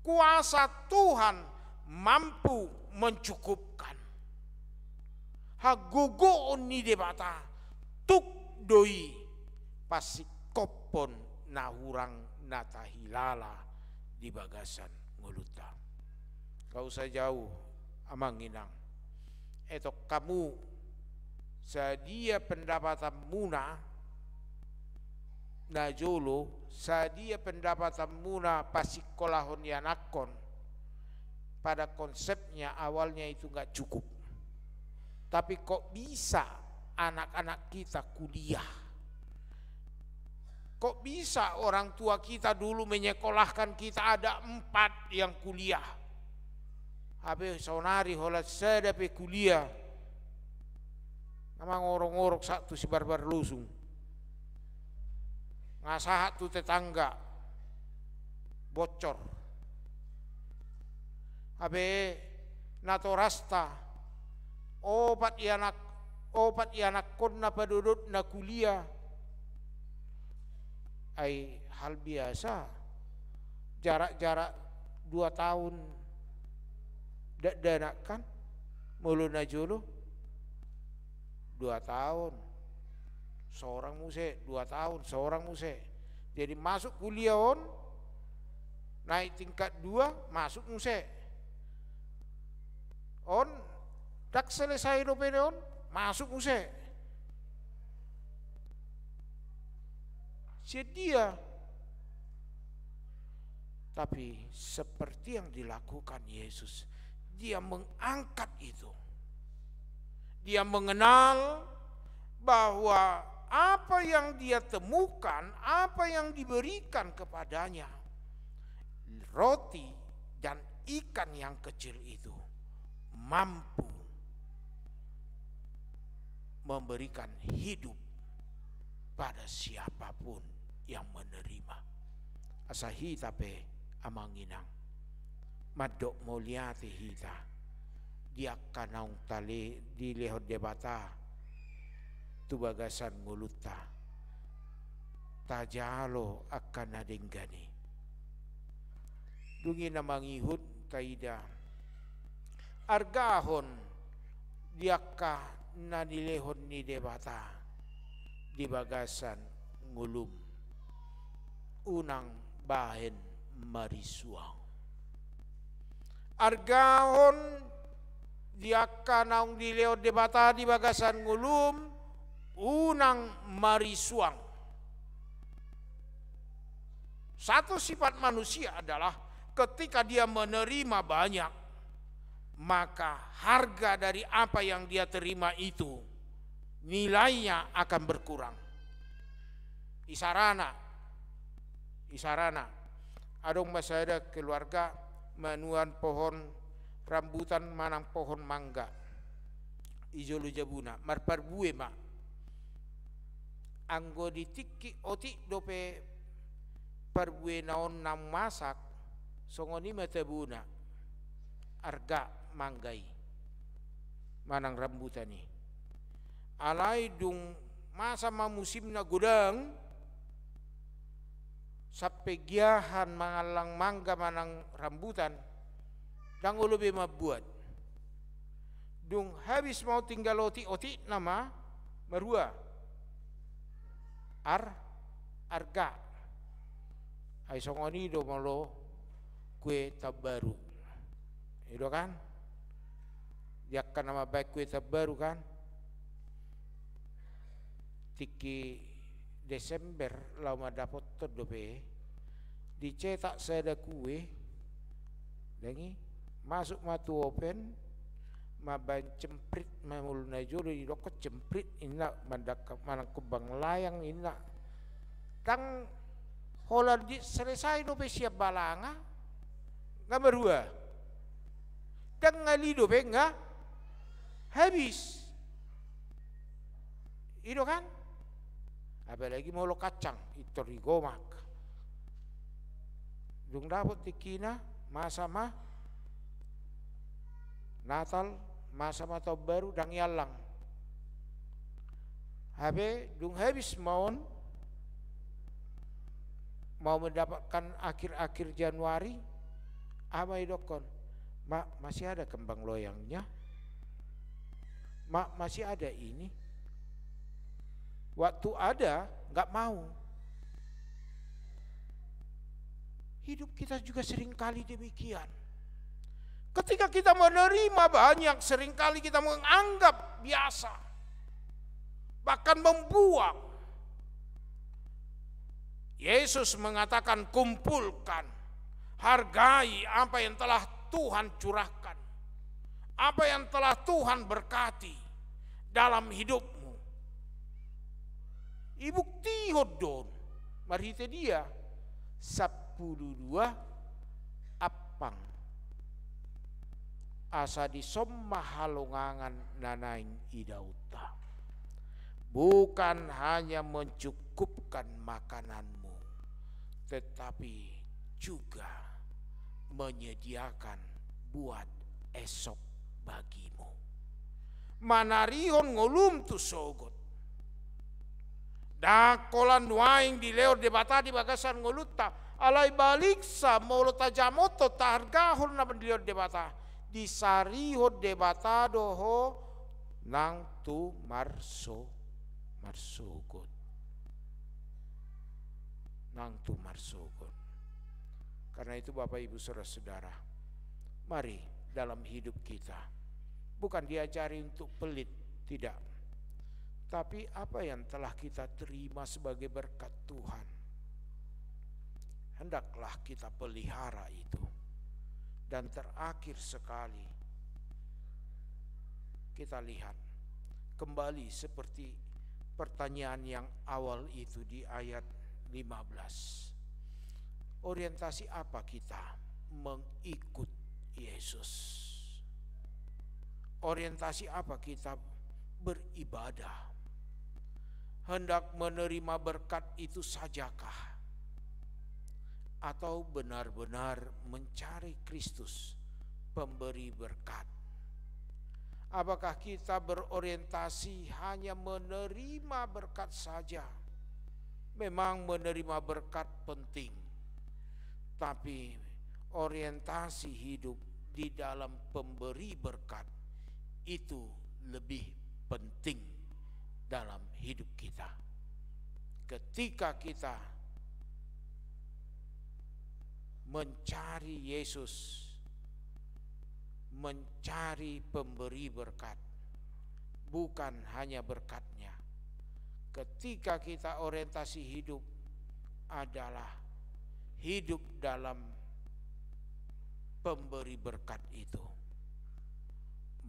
kuasa Tuhan mampu mencukupkan. Hagogoon ni Debata tuk do i pasingkophon na hurang na tahilala di bagasan ngolunta. Gak usah jauh, amang inang. Etok hamu, sadia pendapatanmuna najolo, sadia pendapatanmuna pasikkolahon ianakhon, pada konsepnya awalnya itu nggak cukup. Tapi kok bisa anak-anak kita kuliah? Kok bisa orang tua kita dulu menyekolahkan kita ada empat yang kuliah? Hape saonari holan sada pe kuliah, nga mangorok-orok sahat tu si Barbar Losung. Nga sahat tu tetangga, bocor. Hape natorasta, opat ianak, opat ianakhonna padodotna kuliah. Ai hal biasa, jarak-jarak dua tahun dakdanak kan, molo najolo dua tahun, sorang muse, dua tahun, sorang muse. Jadi masuk kuliah on, naik tingkat dua, masuk muse. On, ndang selesai dope on, masuk muse. Sian dia. Tapi seperti yang dilakukan Yesus, dia mengangkat itu. Dia mengenal bahwa apa yang dia temukan, apa yang diberikan kepadanya, roti dan ikan yang kecil itu, mampu memberikan hidup pada siapapun yang menerima. Asa hita pe, amang inang, mandok mauliate hita di angka naung tale-, dilehon Debata tu bagasan ngolunta. Tajalo angka na denggan i. Dung i na mangihut taida, argahon di angka na nilehon ni Debata di bagasan ngolum. Unang bahen marisuang. Argahon di angka naung dilehon Debata di bagasan ngolum, unang marisuang. Satu sifat manusia adalah ketika dia menerima banyak, maka harga dari apa yang dia terima itu nilainya akan berkurang. Isarana, isarana, adong ma sada keluarga manuan pohon rambutan manang pohon mangga i jolo jabuna, marparbue ma. Anggo di tingki otik dope parbuena on naung masak, songon i ma tabona arga mangga i manang rambutan i. Alai dung masa ma musimna godang, sampe giahan mangallang mangga manang rambutan, ndang olo be mambuat. Dung habis ma on, tinggal otik-otik nama marua. Ar, arga. Ai songon i do molo kue taon baru. I do kan? Di angka na mambaen kue taon baru kan? Tingki Desember laho mandapothon dope, dicetak sada kue, dangi, masuk ma tu oven, mambaen cemprit ma molo na jolo, didokkon cemprit inna, mandangka-, manang kumbang layang inna. Ndang holan di selesai dope sian balanga, nga marua. Ndang ngali dope nga habis. I do kan? Apalagi molo kacang, pintor digomak. Dung dapot tingkina, masa ma Natal, masa ma taon baru, ndang iallang. Hape dung habis ma on, mau mendapatkan akhir-akhir Januari, aha ma didokkon? "Mak, masih ada kembang loyangnya? Mak, masih ada ini?" Waktu ada, nggak mau. Hidup kita juga seringkali demikian. Ketika kita menerima banyak, seringkali kita menganggap biasa, bahkan membuang. Yesus mengatakan, "Kumpulkan, hargai apa yang telah Tuhan curahkan, apa yang telah Tuhan berkati dalam hidupmu." Ibuktihon do on marhite dia? Sampulu dua ampang, asa dison ma halongangan na naeng idaonta. Bukan hanya mencukupkan makananmu, tetapi juga menyediakan buat esok bagimu. Manarihon ngolum tu sogot. Ndang holan nuaeng dilehon Debata di bagasan ngolunta, alai baliksa, molo tajamothon, tahargahon na dilehon Debata, disarihon Debata do ho nang tu marso-, marsogot. Nang tu marsogot. Karena itu, Bapak, Ibu, Saudara-saudara, mari dalam hidup kita bukan diajari untuk pelit, tidak. Tapi apa yang telah kita terima sebagai berkat Tuhan, hendaklah kita pelihara itu. Dan terakhir sekali, kita lihat kembali seperti pertanyaan yang awal itu di ayat lima belas. Orientasi apa kita mengikut Yesus? Orientasi apa kita beribadah? Hendak menerima berkat itu sajakah? Atau benar-benar mencari Kristus, pemberi berkat? Apakah kita berorientasi hanya menerima berkat saja? Memang menerima berkat penting, tapi orientasi hidup di dalam pemberi berkat itu lebih penting dalam hidup kita. Ketika kita mencari Yesus, mencari pemberi berkat, bukan hanya berkat-Nya. Ketika kita orientasi hidup adalah hidup dalam pemberi berkat itu,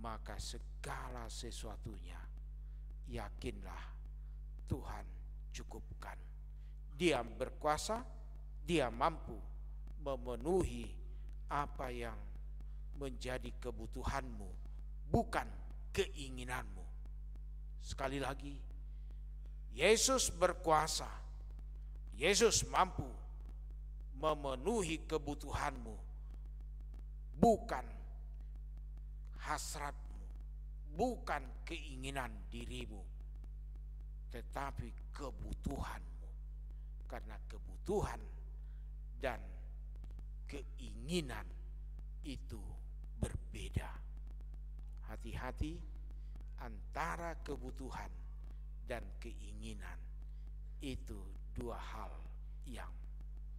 maka segala sesuatunya, yakinlah, Tuhan cukupkan. Dia berkuasa, Dia mampu memenuhi apa yang menjadi kebutuhanmu, bukan keinginanmu. Sekali lagi, Yesus berkuasa, Yesus mampu memenuhi kebutuhanmu, bukan hasratmu, bukan keinginan dirimu, tetapi kebutuhanmu. Karena kebutuhan dan keinginan itu berbeda. Hati hati-hati, antara kebutuhan dan keinginan itu dua hal yang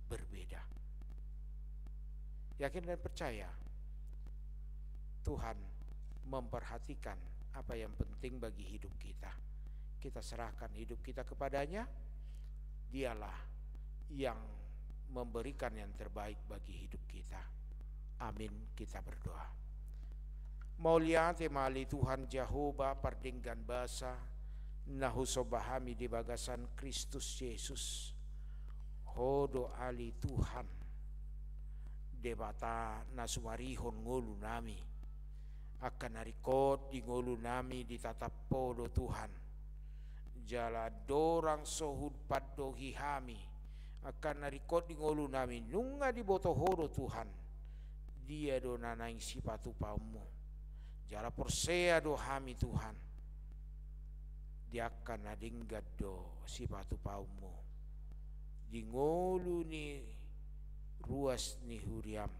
berbeda. Yakin dan percaya Tuhan memperhatikan apa yang penting bagi hidup kita. Kita serahkan hidup kita kepada-Nya. Dialah yang memberikan yang terbaik bagi hidup kita. Amin. Kita berdoa. Mauliate ma ale Tuhan Jahowa, pardenggan basa na husomba hami di bagasan Kristus Jesus. Ho do ale Tuhan, Debata na sumarihon ngolunami. Angka na ringkot di ngolunami ditatap Ho do Tuhan. Jala dorang so hupandohi hami angka na ringkot di ngolunami, nunga diboto Ho do Tuhan dia do na naeng sipatupaonmu. Jala porsea do hami Tuhan, di angka na denggan do sipatupaonmu di ngolu ni ruas ni huriam,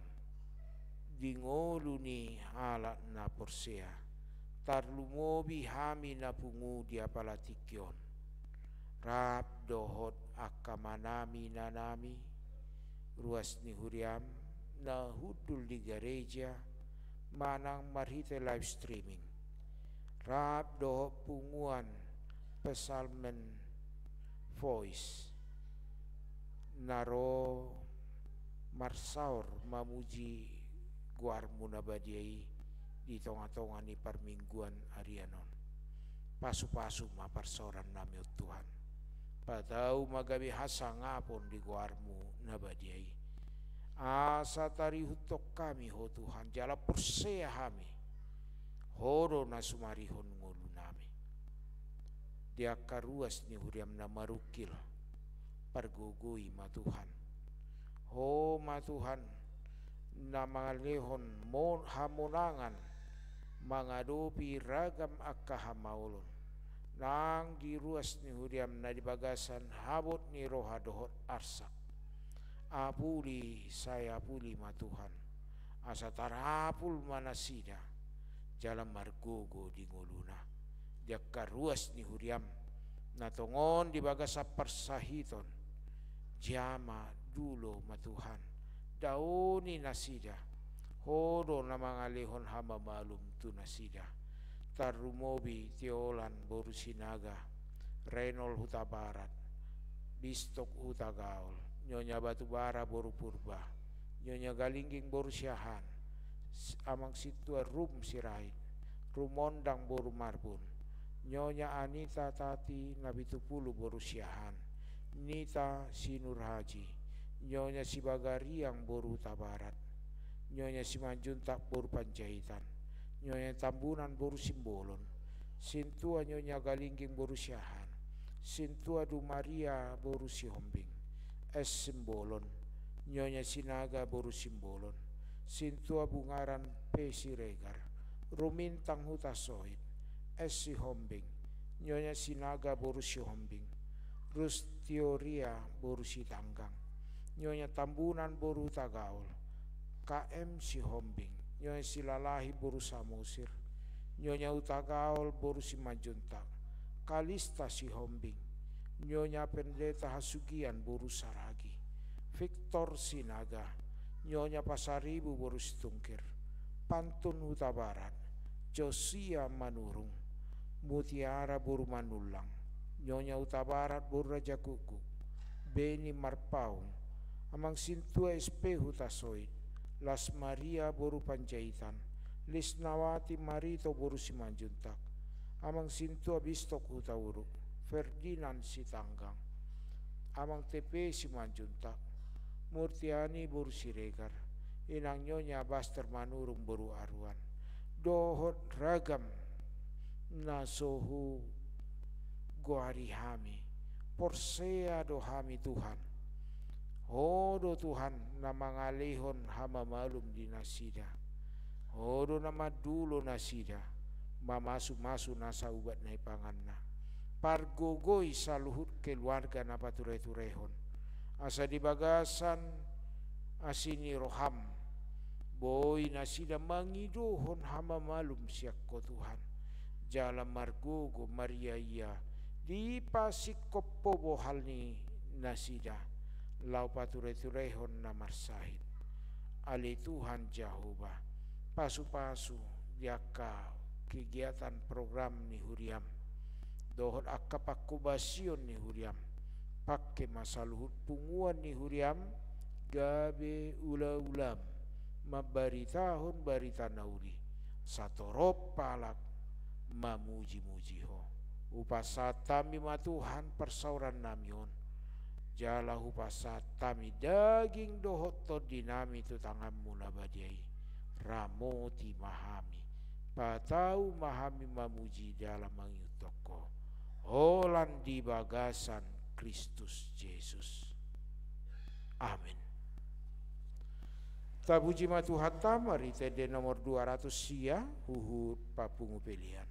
di ngolu ni halak na porsea, tarlumobi hami na pungu di apala tingki on. Rap dohot angka amanami, inanami, ruas ni huriam na hundul di gareja manang marhite live streaming. Rap dohot punguan Psalmen Voice na ro marsaor mamuji goarmu na badia i di tonga-tonga ni parmingguan arian on. Pasu-pasu ma parsaorannami on Tuhan. Patau ma gabe hasangapon di goarmu na badia i. Asa tarihuthon hami Ho Tuhan, jala porsea hami Ho do na sumarihon ngolunami. Di angka ruas ni huriam na marungkil, pargogoi ma Tuhan. Ho ma Tuhan na mangalehon mo-, hamonangan mangadopi ragam angka hamaolon. Nang di ruas ni huriam na di bagasan habot ni roha dohot arsak. Apuli, sai apuli ma Tuhan. Asa tarapul ma nasida, jala margogo di ngoluna. Di angka ruas ni huriam, na tongon di bagasan parsahiton, jama dulo ma Tuhan. Daoni nasida, Ho do na mangalehon hamamalum tu nasida. Tarlumobi Tiolan boru Sinaga, Renol Hutabarat, Bistok Hutagaol, Nyonya Batubara boru Purba, Nyonya Galingging boru Siahaan, S-, Amang Sintua Rum Sirait, Rumondang boru Marbun, Nyonya Anita Tati Napitupulu boru Siahaan, Nita Sinurhaji, Nyonya Sibagariang boru Hutabarat, Nyonya Simanjuntak boru Panjaitan, Nyonya Tambunan boru Simbolon, Sintua Nyonya Galingging boru Siahaan, Sintua Dumaria boru Sihombing, S Simbolon, Nyonya Sinaga boru Simbolon, Sintua Bungaran P Siregar, Rumintang Hutasoit, S Sihombing, Nyonya Sinaga boru Sihombing, Rustioria boru Sitanggang, Nyonya Tambunan boru Hutagaol, K M Sihombing, Nyonya Silalahi boru Samosir, Nyonya Hutagaol boru Simanjuntak, Kalista Sihombing, Nyonya Pendeta Hasugian boru Saragi, Victor Sinaga, Nyonya Pasaribu boru Situngkir, Pantun Hutabarat, Josia Manurung, Mutiara boru Manullang, Nyonya Hutabarat boru Rajagukguk, Beni Marpaung, Amang Sintua S P Hutasoit, Las Maria boru Panjaitan, Lisnawati Marito boru Simanjuntak, Amang Sintua Bistok Hutauruk, Ferdinand Sitanggang, Amang T P Simanjuntak, Murtiani boru Siregar, Inang Nyonya Baster Manurung boru Aruan, dohot ragam na so hugoari hami. Porsea do hami Tuhan. Ho do Tuhan na mangalehon hamamalum di nasida. Ho do na mandulo nasida, mamasu-masu nasa ubat na ipanganna. Pargogoi saluhut keluarga na pature-turehon, asa di bagasan asi ni roham Boi nasida mangidohon hamamalum sian Ho Tuhan, jala margogo mariaia dipasingkop Ho bohal ni nasida, laho patureturehon na marsahit. Ale Tuhan Jahowa, pasupasu di angka kegiatan program ni huriam dohot angka pangkobasion ni huriam. Pangke ma saluhut punguan ni huriam gabe ulaulaM mambaritahon barita na uli, satorop halak mamujimuji Ho. Hupasahat hami ma Tuhan parsaorannami on, jala hupasahat hami daging dohot tondinami tu tanganMu na badia i. Ramoti ma hami, patau ma hami mamuji jala mangihuthon Ho, holan di bagasan Kristus Jesus. Amen. Tapuji ma Tuhanta, marhite ende nomor dua ratus sia, huhut papungu pelean.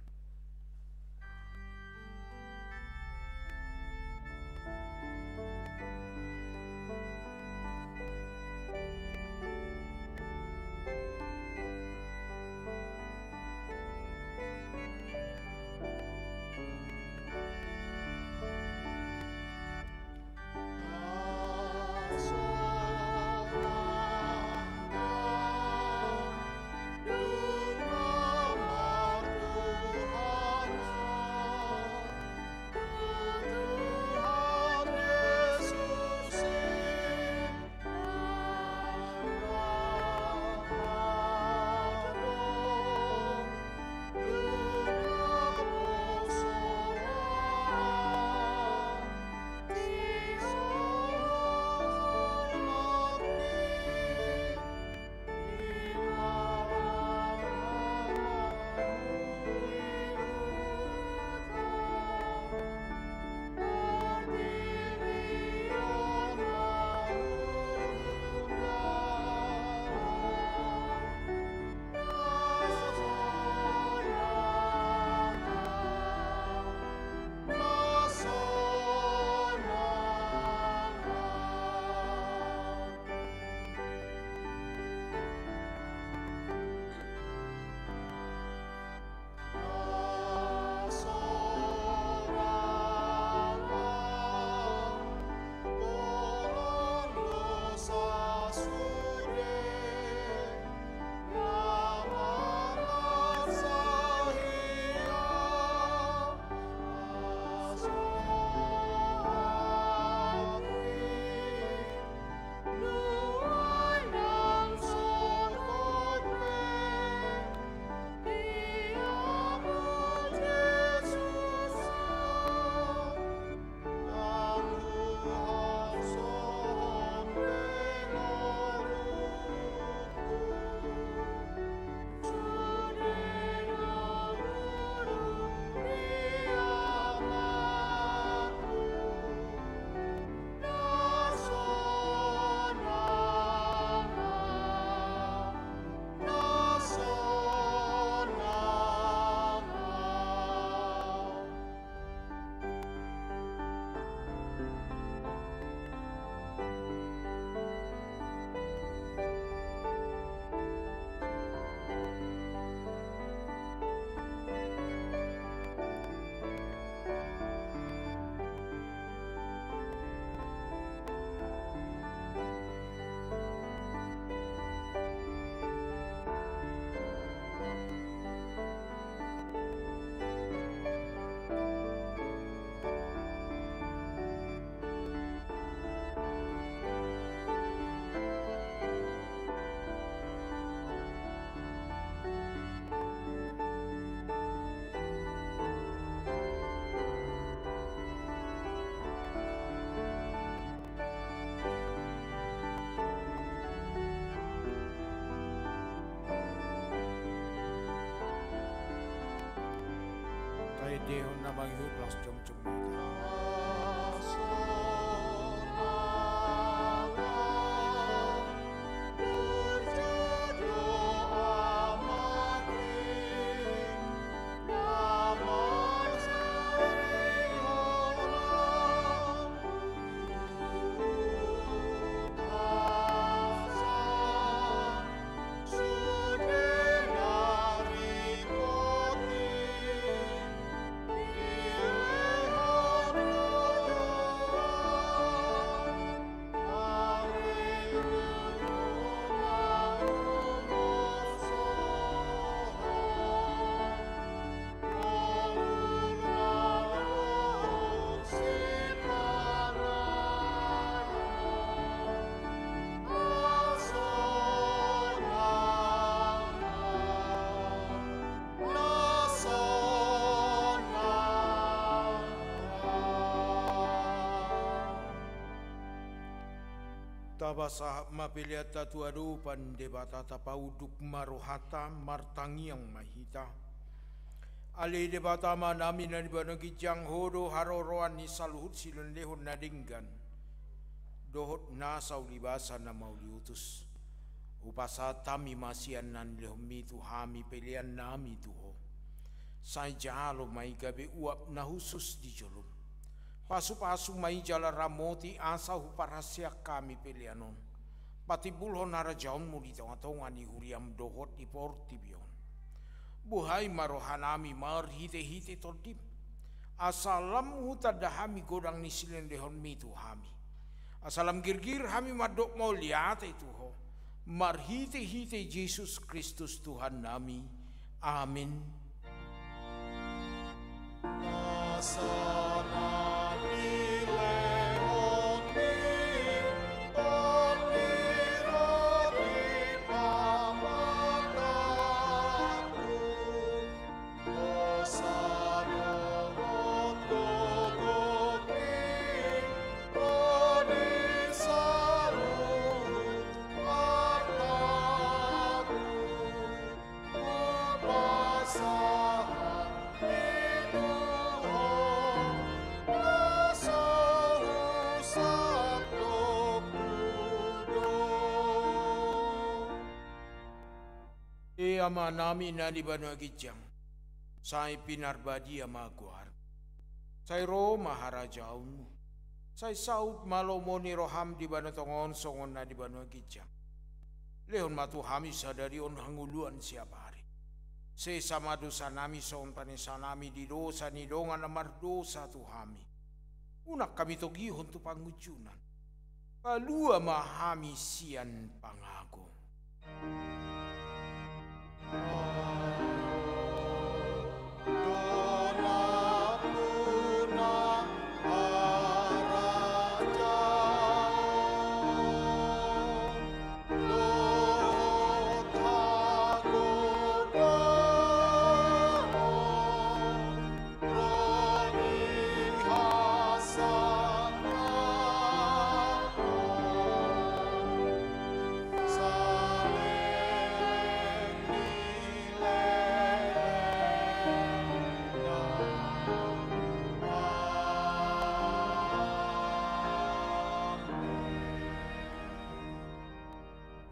Taendehon na mangihut las jomjom. Pasahat ma peleanta tu adopan Debata, tapaunduk ma rohanta, martangiang ma hita. Ale Debata Amanami na di banua ginjang, Ho do haroroan ni saluhut silehonlehon na denggan dohot nasa ulibasa na mauliutus. Hupasahat hami ma sian na nilehonMi tu hami peleannami tu Ho. Sai jalo ma i gabe uap na hushus di jolom. Pasupasu ma i jala ramoti asa huparhaseang hami pelean on patimbulhon harajaonMu di tongatonga ni huriaM dohot di portibi on. Buhai ma rohanami marhitehite TondiM, asa lam hutanda hami godang ni silehonlehonMi tu hami, asa lam girgir hami mandok mauliate tu Ho, marhitehite Jesus Kristus Tuhannami. Amen. E Amanami na di banua ginjang, sai pinarbadia ma goarMu. Sai ro ma harajaonMu. Sai saut ma lomo ni rohaM di banua tonga on songon na di banua ginjang. Lehon ma tu hami sadari on hangoluan siap ari. Sesa ma dosanami songon panesanami di dosa ni dongan na mardosa tu hami. Unang hami togihon tu pangunjunan. Palua ma hami sian pangago.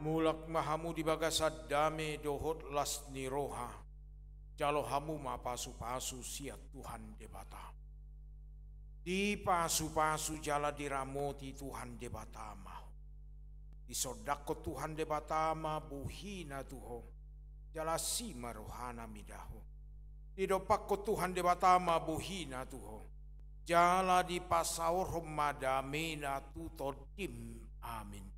Mulak ma hamu di bagasan dame dohot las ni roha. Jalo hamu ma pasupasu sian Tuhan Debata. Dipasupasu jala diramoti Tuhan Debata ma ho. Disondangkon Tuhan Debata ma bohiNa tu ho, jala asi ma rohaNa mida ho. Didompakkon Tuhan Debata ma bohiNa tu ho, jala dipasaorhon ma dameNa tu tondim. Amin.